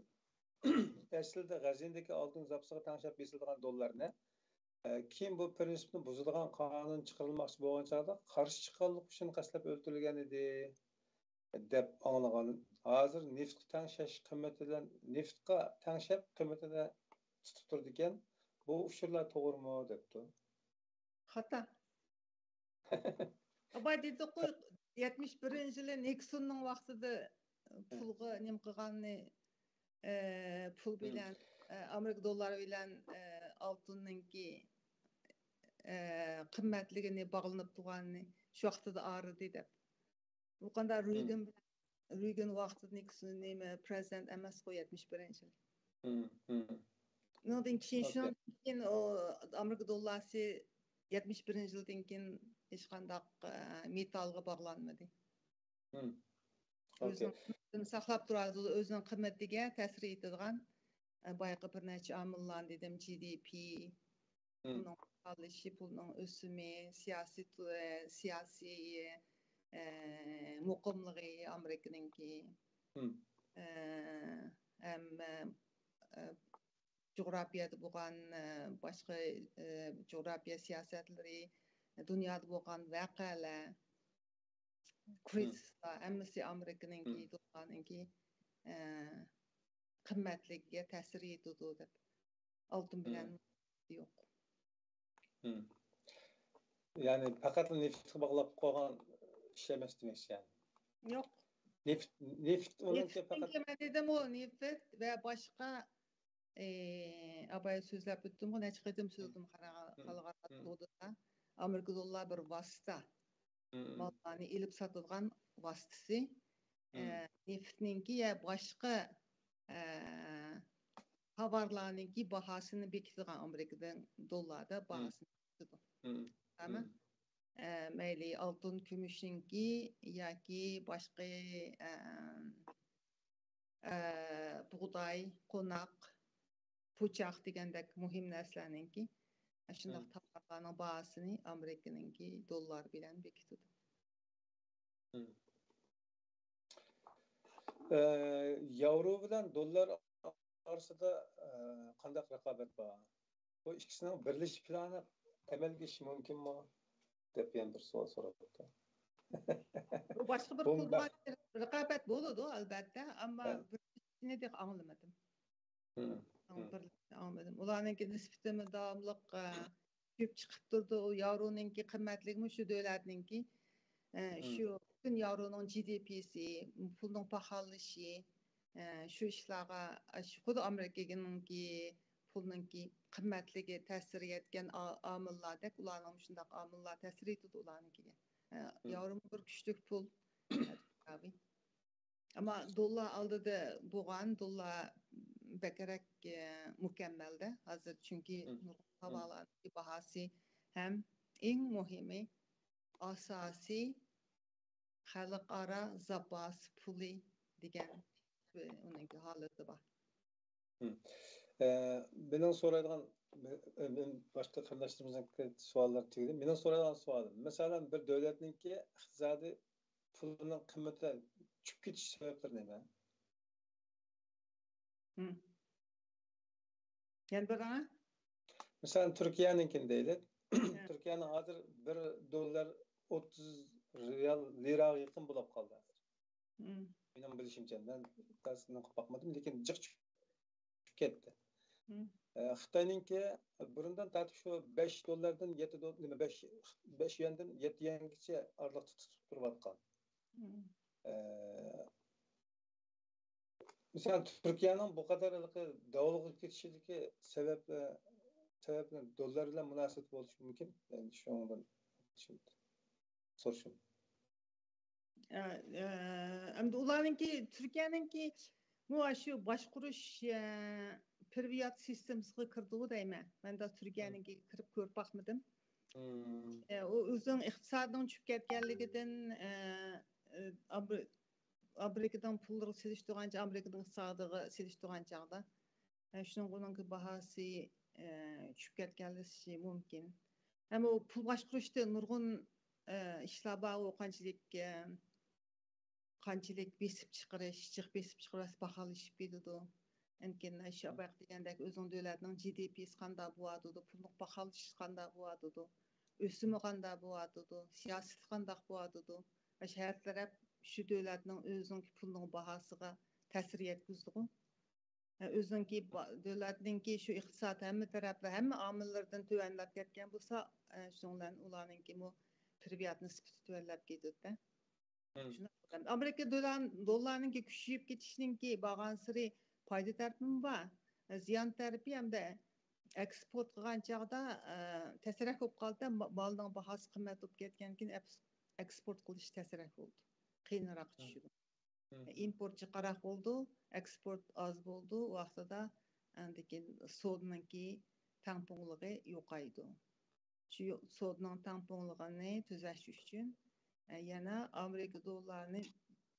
ئەسلىدە غەزنىدىكى ئالتۇن زاپىسىغا تەڭشەپ بېسىلىدىغان دوللارنى، ئە، كېيىن بۇ پىرىنسىپنى بۇزىدىغان قانۇن چىقىرىلماقچى بولغان چاغدا قارشى چىققانلىقى ئۈچۈن قەستلەپ ئۆلتۈرۈلگەن ئىدى، دەپ ئاڭلىغان. ھازىر نېفىتقا تەڭشەش قىممىتى بىلەن، نېفىتقا تەڭشەپ قىممىتىنى تۇتۇپ تۇرىدىكەن. بۇ ئۇچۇرلار توغرىمۇ؟ دەپتۇ. خاتا. دېدىقۇ، يەتمىش بىرىنچى يىلى نىكسوننىڭ ۋاقتىدا پۇلغا نېمە قىلغاننى، ئە، پۇل بىلەن، ئە، ئامېرىكا دوللارى بىلەن، ئە، ئالتۇننىڭكى، ئە، قىممەتلىكىنى باغلىنىپ تۇرغاننى شۇ ۋاقتىدا ئايرىدى دەپ. بۇ قانداق رېيگان بىلەن، رېيگان ۋاقتىدا نىكسون نېمە پرېزىدېنت ئەمەسقۇ، يەتمىش بىرىنچى يىل. ئۇنىڭدىن كېيىن، شۇنىڭدىن كېيىن ئۇ ئامېرىكا دوللارى يەتمىش بىرىنچى يىلدىن كېيىن ھېچقانداق، ئە، مېتالغا باغلانمىدى. ئۆزىنىڭ قىممىتىنى ساقلاپ تۇرالىدۇ، ئۆزىنىڭ قىممىتىگە تەسىر يېتىدىغان، ئە، بايىقى بىر نەچچە ئامىللارنى دېدىم، جى دى پى، پۇلنىڭ قالىشى، پۇلنىڭ ئۆسۈمى، سىياسىي، سىياسىي، ئە، مۇقىملىقى ئامېرىكىنىڭكى، ئە، ھەم، ئە، جۇغراپىيەدە بولغان، ئە، باشقا، ئە، جۇغراپىيە سىياسەتلىرى، دۇنيادا بولغان ۋەقەلەر، كرىزىسلار، ھەممىسى ئامېرىكىنىڭكى، دوللارنىڭكى، ئە، قىممەتلىكىگە تەسىر يېتىدۇ دەپ، ئالتۇن بىلەن يوق. يەنى پەقەتلا نېفىتقا باغلاپ قويغان ئىش ئەمەس دېمەكچى يەنى. يوق. نېفىت، نېفىت ئۇنىڭكى پەقەت. مەن دېدىمغۇ، نېفىت ۋە باشقا، ئابايا سۆزلەپ ئۆتتۈمغۇ، نەچچە قېتىم سۆزلىدىم خەلقئارا توغرىدا. ئامېرىكا دوللار بىر ۋاسىتە. ماللارنى ئېلىپ ساتىدىغان ۋاسىتىسى. نېفىتنىڭكى يا باشقا، ئە، تاۋارلارنىڭكى باھاسىنى بېكىتىدىغان، ئامېرىكىدىن دوللاردا باھاسىنى بېكىتىدۇ. تامام. ئە، مەيلى ئالتۇن، كۈمۈشنىڭكى ياكى باشقا، ئە، ئە، بۇغداي، قوناق، پۇچاق دېگەندەك مۇھىم نەرسىلەرنىڭكى، ئاشۇنداق تاۋارلارنىڭ باھاسىنى ئامېرىكىنىڭكى دوللار بىلەن بېكىتىدۇ. ئە، ياۋرو بىلەن دوللار ئارىسىدا، ئە، قانداق رىقابەت بار؟ بۇ ئىككىسىنىڭ بىرلىشىش پىلانى ئەمەلگە ئېشىشى مۇمكىنمۇ؟ دەپ يەنە بىر سوئال سوراپتۇ. بۇ باشقا بىر پۇل بىلەن رىقابەت بولىدۇ، ئەلبەتتە، ئەمما بىرلىشىشىنى تېخى ئاڭلىمىدىم. ئاڭلىمىدىم. ئۇلارنىڭكى نىسبىتىمۇ داۋاملىق، ئە، چۈشۈپ چىقىپ تۇرىدۇ. ياۋرونىڭكى قىممەتلىكىمۇ شۇ دۆلەتنىڭكى، ئە، شۇ پۈتۈن ياۋرونىڭ جى دى پىسى، پۇلنىڭ باھالىشى، ئە، شۇ ئىشلارغا، ئە، شۇ خۇددى ئامېرىكىنىڭكى پۇلنىڭكى قىممەتلىكى تەسىر يەتكەن ئا-، ئامىللاردەك، ئۇلارنىڭ شۇنداق ئامىللار تەسىر يېتىدۇ ئۇلارنىڭكىگە. ئە، ياۋرونمۇ بىر كۈچلۈك پۇل. ئەمما دوللار ئالدىدا بولغان، دوللار بەكرەك، ئە، مۇكەممەلدە ھازىر، چۈنكى نۇرغۇن تاۋارلارنىڭ باھاسى ھەم ئەڭ مۇھىمى ئاساسىي خەلقئارا زاپاس پۇلى دېگەن ئۇنىڭكى ھالىتى بار. ئە، مېنىڭ سورايدىغان، مەن باشقا قېرىنداشلىرىمىزنىڭكى سوئاللىرى تۈگىدى. مېنىڭ سورايدىغان سوئالىم، مەسىلەن، بىر دۆلەتنىڭكى ئىقتىسادىي پۇلىنىڭ قىممىتى چۈشۈپ كېتىش سەۋەبلىرى نېمە؟ يەنە بىر دەڭە. مەسىلەن، تۈركىيەنىڭكىنى دەيلى. تۈركىيەنىڭ ھازىر بىر دوللار ئوتتۇز رېئال لىراغا يېقىن بولۇپ قالدى ھازىر. مېنىڭ بىلىشىمچە، مەن تەستىقنى قىلىپ باقمىدىم، لېكىن جىق چۈشۈپ كەتتى. ئە، خىتاينىڭكى بۇرۇندىن تارتىپ شۇ بەش دوللاردىن يەتتە دول-، نېمە، بەش، بەش يۈەندىن يەتتە يۈەنگىچە ئارىلىقتا تۇتۇپ تۇرۇۋاتقان. ئە، مەسىلەن، تۈركىيەنىڭ بۇ قەدەر ھېلىقى داۋالغا كېتىشىدىكى سەۋەب، سەۋەبنى دوللار بىلەن مۇناسىۋەتلىك بولۇشى مۇمكىن. يەنى شۇنىڭدىن سورىشىم. ئە، ئە، ئەمدى ئۇلارنىڭكى، تۈركىيەنىڭكى مۇ-، شۇ باشقۇرۇش، ئە، پىرۋىيات سىستېمىسىغا كىرىدىغۇ دەيمەن. مەن دە تۈركىيەنىڭكىگە كىرىپ كۆرۈپ باقمىدىم. ئە، ئۇ ئۆزىنىڭ ئىقتىسادىنىڭ چۈشۈپ كەتكەنلىكىدىن، ئە، ئە، ئامېرىكىنىڭ پۇللىرىغا سېلىشتۇرغانچە، ئامېرىكىنىڭ ئىقتىسادىغا سېلىشتۇرغان چاغدا، ئە، شۇنىڭغا ئۇنىڭكى باھاسى، ئە، چۈشۈپ كەتكەنلىشى مۇمكىن. ئەمما ئۇ پۇل باشقۇرۇشتا نۇرغۇن، ئە، ئىشلار بار، ئۇ قانچىلىك، ئە، قانچىلىك بېسىپ چىقىرىش، جىق بېسىپ چىقىرىۋەتسە باھالىشىپ كېتىدۇ. ئەمكىن شۇ باياق دېگەندەك ئۆزىنىڭ دۆلەتنىڭ جى دى پىسى قانداق بولۇۋاتىدۇ، پۇلنىڭ باھالىشى قانداق بولۇۋاتىدۇ، ئۆسۈمى قانداق بولۇۋاتىدۇ، سىياسىتى قانداق بولۇۋاتىدۇ. ئاشۇ ھەر تەرەپ شۇ دۆلەتنىڭ ئۆزىنىڭكى پۇلنىڭ باھاسىغا تەسىر يەتكۈزىدىغۇ. ئۆزىنىڭكى با-، دۆلەتنىڭكى شۇ ئىقتىساد ھەممە تەرەپلەر، ھەممە ئامىللىرىدىن تۆۋەنلەپ كەتكەن بولسا، شۇنىڭ بىلەن ئۇلارنىڭكىمۇ پىرۋىيات نىسبىتى تۆۋەنلەپ كېتىدۇ-دە. شۇنداق. ئامېرىكا دوللار، دوللارنىڭكى كۈچىيىپ كېتىشىنىڭكى بارغانسېرى پايدا تەرىپىمۇ بار، زىيان تەرىپى ھەمدە ئېكسپورت قىلغان چاغدا، ئە، تەسرەك بولۇپ قالدى، ما-، مالنىڭ باھاسى قىممەت بولۇپ كەتكەندىن كېيىن ئەپس-، ئېكسپورت قىلىش تەسرەك بولىدۇ، قىيىنراق چۈشىدۇ. ئىمپورت جىقراق بولىدۇ، ئېكسپورت ئاز بولىدۇ، ۋاقتىدا ئاندىن كېيىن سودىنىڭكى تەڭپۇڭلۇقى يوقايدۇ. شۇ سودىنىڭ تەڭپۇڭلۇقىنى تۈزەش ئۈچۈن، ئە، يەنە ئامېرىكا دوللارىنى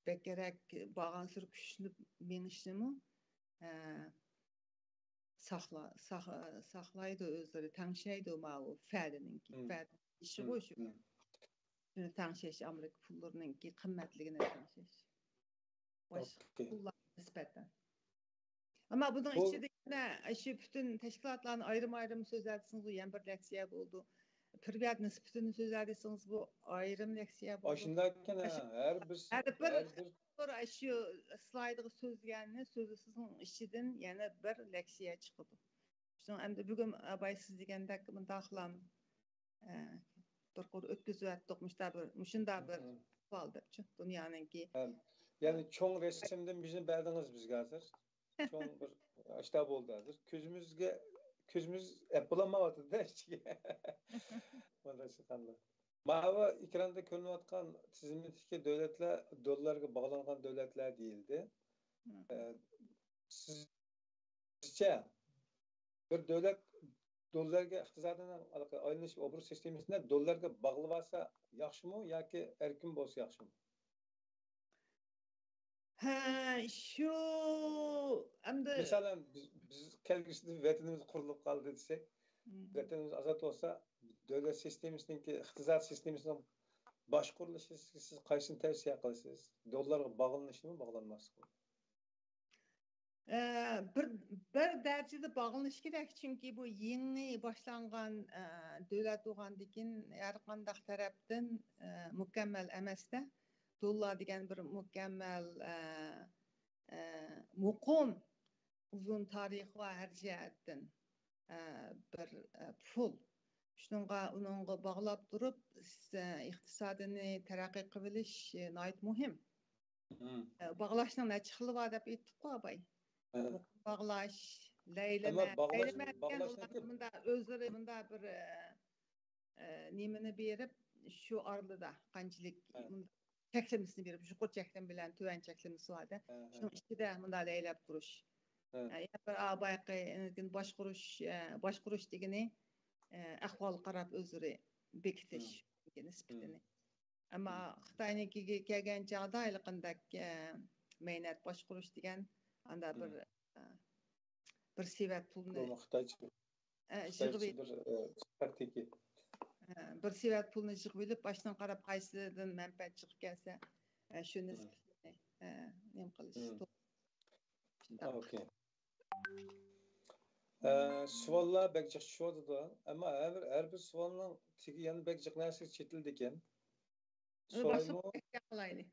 بەكرەك بارغانسېرى كۈچلىنىپ مېڭىشىنىمۇ، ئە، ساقلا-، ساق-، ساقلايدۇ ئۆزلىرى، تەڭشەيدۇ ماۋۇ فەدنىڭكى. فەد ئىشىغۇ شۇ. شۇنى تەڭشەش، ئامېرىكا پۇللىرىنىڭكى قىممەتلىكىنى تەڭشەش. باشقا پۇللارغا نىسبەتەن. ئەمما بۇنىڭ ئىچىدە يەنە شۇ پۈتۈن تەشكىلاتلارنى ئايرىم-ئايرىم سۆزلەپ دېسىڭىز، يەنە بىر لېكسىيە بولىدۇ. پىرۋىيات نىسبىتىنى سۆزلەپ دېسىڭىز، بۇ ئايرىم لېكسىيە بولىدۇ. ئاشۇنداككەن، ھە، ھەر بىر، ھەر بىر، ھەر بىر شۇ سلايدىغا سۆزلىگەننى سۆزلىسىڭىز ئىچىدىن يەنە بىر لېكسىيە چىقىدۇ. شۇنىڭ ئەمدى بۈگۈن ئاباي سىز دېگەندەك مۇنداقلام، ئە، بىر قۇر ئۆتكۈزۈۋەتتۇق، مۇشتا بىر، مۇشۇنداق بىر سوئال دەپچۇ، دۇنيانىڭكى. ھەم، يەنى چوڭ رەسىمدىن بىزنى بەردىڭىز بىزگە ھازىر. چوڭ بىر ئاشتا بولدى ھازىر. كۆزىمىزگە، كۆزىمىز ئەپ بولالمايۋاتىدۇ-دە ئىچىگە. مۇنداق چىققاندا. ماۋۇ ئېكراندا كۆرۈنۈۋاتقان تىزىملىكتىكى دۆلەتلەر دوللارغا باغلانغان دۆلەتلەر دېيىلدى. ئە، سىزچە بىر دۆلەت دوللارغا ئىقتىسادىنىڭ ئايلىنىش ئوبوروت سىستېمىسىنى دوللارغا باغلىۋالسا ياخشىمۇ ياكى ئەركىن بولسا ياخشىمۇ؟ ھە، شۇ ئەمدى مىسالەن، بىز، بىز كەلگۈسىدە ۋەتىنىمىز قۇرۇلۇپ قالدى دېسەك، ۋەتىنىمىز ئازاد بولسا، دۆلەت سىستېمىسىنىڭكى، ئىقتىساد سىستېمىسىنىڭ باشقۇرۇلۇشى، سىز قايسىنى تەۋسىيە قىلىسىز؟ دوللارغا باغلىنىشمۇ، باغلانماسلىقمۇ؟ ئە، بىر، بىر دەرىجىدە باغلىنىش كېرەك، چۈنكى بۇ يېڭى باشلانغان، ئە، دۆلەت بولغاندىكىن ھەر قانداق تەرەپتىن، ئە، مۇكەممەل ئەمەستە. دوللار دېگەن بىر مۇكەممەل، ئە، ئە، مۇقىم، ئۇزۇن تارىخى بار ھەر جەھەتتىن، ئە، بىر، ئە، پۇل. شۇنىڭغا، ئۇنىڭغا باغلاپ تۇرۇپ، ئىقتىسادىنى تەرەققىي قىلىۋېلىش، ئە، ناھايىتى مۇھىم. ئە، باغلاشنىڭ نەچچە خىلى بار دەپ ئېيتتۇققۇ ئاباي. باغلاش، لەيلىمە. لەيلىمە دېگەن ئۇلار مۇنداق ئۆزلىرى مۇنداق بىر، ئە، ئە، نېمىنى بېرىپ، شۇ ئارىلىدا قانچىلىك مۇنداق چەكلىمىسىنى بېرىپ، يۇقىرى چەكلىمە بىلەن تۆۋەن چەكلىمىسى بار-دە. شۇنىڭ ئىچىدە مۇنداق لەيلەپ تۇرۇش. ئە، يەنە بىر ئا، بايىقى، ئە، باشقۇرۇش، ئە، باشقۇرۇش دېگىنى، ئە، ئەھۋالغا قاراپ ئۆزلىرى بېكىتىش نىسبىتىنى. ئەمما خىتاينىڭكىگە كەلگەن چاغدا ھېلىقىندەك، ئە، مەينەت باشقۇرۇش دېگەن ئاندا بىر، ئە، بىر سېۋەت پۇلنى، ئە، يىغىۋېلىپ، بىر، ئە، تاكتىكا. ئە، بىر سېۋەت پۇلنى يىغىۋېلىپ، باشتىن قاراپ قايسىدىن مەنپەئەت چىقىپ كەلسە، ئە، شۇ نىسبىتىنى، ئە، نېمە قىلىش. شۇنداق. ئوكەي. ئە، سوئاللار بەك جىق چۈشۈۋاتىدۇ. ئەمما ھەر بىر، ھەر بىر سوئالنىڭ تېگى يەنە بەك جىق نەرسىگە چېتىلىدىكەن. باشقا بىر قىلايلى.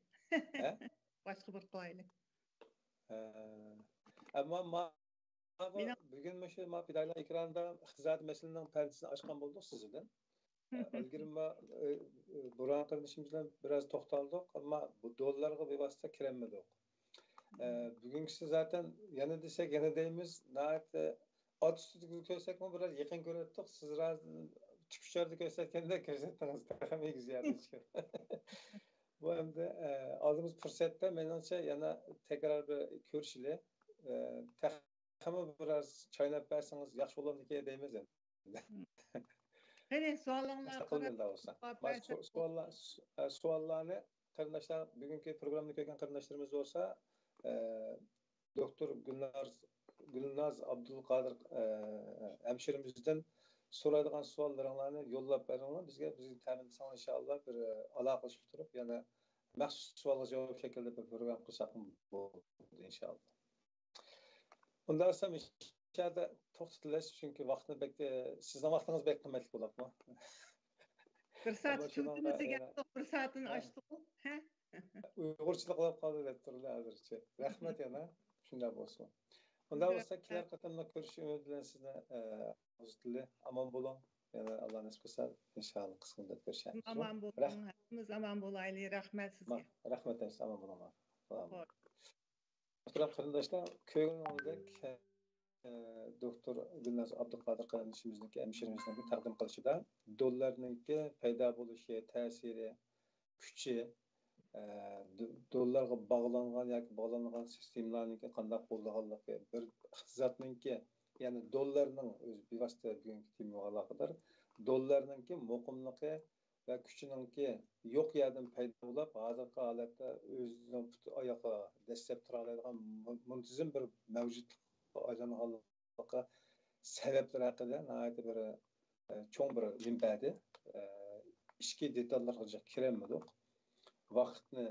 ھە؟ باشقا بىر قىلايلى. ھە. ئەمما ما-، ما-، بۈگۈن مۇشۇ ما پىدائىيلار ئېكرانىدا ئىقتىسادىي مەسىلىنىڭ پەردىسىنى ئاچقان بولدۇق سىز بىلەن. ئە، ئىلگىرى ما-، ئە، ئە، بۇرھان قېرىندىشىمىز بىلەن بىراز توختالدۇق، ئەمما بۇ دوللارغا بىۋاسىتە كىرەلمىدۇق. ئە، بۈگۈنكىسى زاتەن يەنە دېسەك، يەنە دەيمىز، ناھايىتى ئات ئۈستىدە كۆرسەكمۇ بىراز يېقىن كۆرۈۋاتتۇق. سىز راز-، تىك ئۇچاردا كۆرسەتكەندەك كۆرسەتتىڭىز، تېخىمۇ زىيادە چىقىدۇ. بۇ ئەمدى، ئە، ئالدىمىز پۇرسەتتە، مېنىڭچە، يەنە تەكرار بىر كۆرۈشىلى. ئە، تېخىمۇ بىراز چايناپ بەرسىڭىز ياخشى بولامدىكىن دەيمىز ئەمدى. قېنى، سوئالىڭلار، باشتا قىلىمەن قاراپ، بولسا. جاۋاب بەرسەك. سوئاللار، سوئاللارنى قېرىنداشلار، بۈگۈنكى پروگراممىنى كۆرگەن قېرىنداشلىرىمىز بولسا، ئە، دوكتور گۈلناز، گۈلناز ئابدۇلقادىر، ئە، ھەمشىرىمىزدىن سورايدىغان سوئاللىرىڭلارنى يوللاپ بېرىڭلار بىزگە. بىز تەمىن ساڭا ئىنشائاللا بىر، ئە، ئالاقىلىشىپ تۇرۇپ، يەنە مەخسۇس سوئالغا جاۋاب شەكلىدە بىر پروگرامما قىلساق بولىدۇ ئىنشائاللا. ئۇنداق بولسا، مۇشۇ يەردە توختىتىلىش، چۈنكى ۋاقىتنى بەك، سىزنىڭ ۋاقتىڭىز بەك قىممەتلىك بولۇپمۇ؟ بىر سائەت كۈتتىمىز دېگەندۇق، بىر سائەتتىن ئاشتۇقمۇ؟ ھە؟ ئۇيغۇرچىلىق بولۇپ قالدى دەپ تۇرىلى ھازىرچە. رەھمەت يەنە. شۇنداق بولسۇن. ئۇنداق بولسا، كېلەر قېتىملىق كۆرۈشۈش ئۈمىدى بىلەن سىزنى، ئە، ئۇزىتىلى. ئامان بولۇڭ. يەنە ئاللا نېسىپ قىلسا، ئىنشاللا قىسقا مۇددەت كۆرۈشەرمىز. ئامان بولۇڭ، ھەممىمىز ئامان بولايلى. رەھمەت سىزگە. رەھمەت، ئەمىسە ئامان بولۇڭلار. سالام. خوش. مۇھتەرەم قېرىنداشلار، كۆرگىنىڭىزدەك، ئە، دوكتور گۈلناز ئابدۇقادىر قېرىندىشىمىزنىڭكى، ھەمشىرىمىزنىڭكى تەقدىم قىلىشىدا دوللارنىڭكى پەيدا بولۇشى، تەسىرى، كۈچى، ئە، دو-، دوللارغا باغلانغان ياكى باغلانغان سىستېمىلارنىڭكى قانداق بولىدىغانلىقى، بىر ئىقتىسادنىڭكى، يەنى دوللارنىڭ ئۆزى بىۋاسىتە بۈگۈنكى تېمىغا ئالاقىدار، دوللارنىڭكى مۇقىملىقى ۋە كۈچىنىڭكى يوق يەردىن پەيدا بولۇپ، ھازىرقى ھالەتتە ئۆزىنىڭ پۇت ئايىغىغا دەسسەپ تۇرالايدىغان مۇ-، مۇنتىزىم بىر مەۋجۇتلۇققا ئايلانغانلىقى سەۋەبلىرى ھەققىدە ناھايىتى بىر، ئە، چوڭ بىر نېمە بەردى. ئە، ئىچكى دېتاللارغا جىق كىرەلمىدۇق. ۋاقىتنى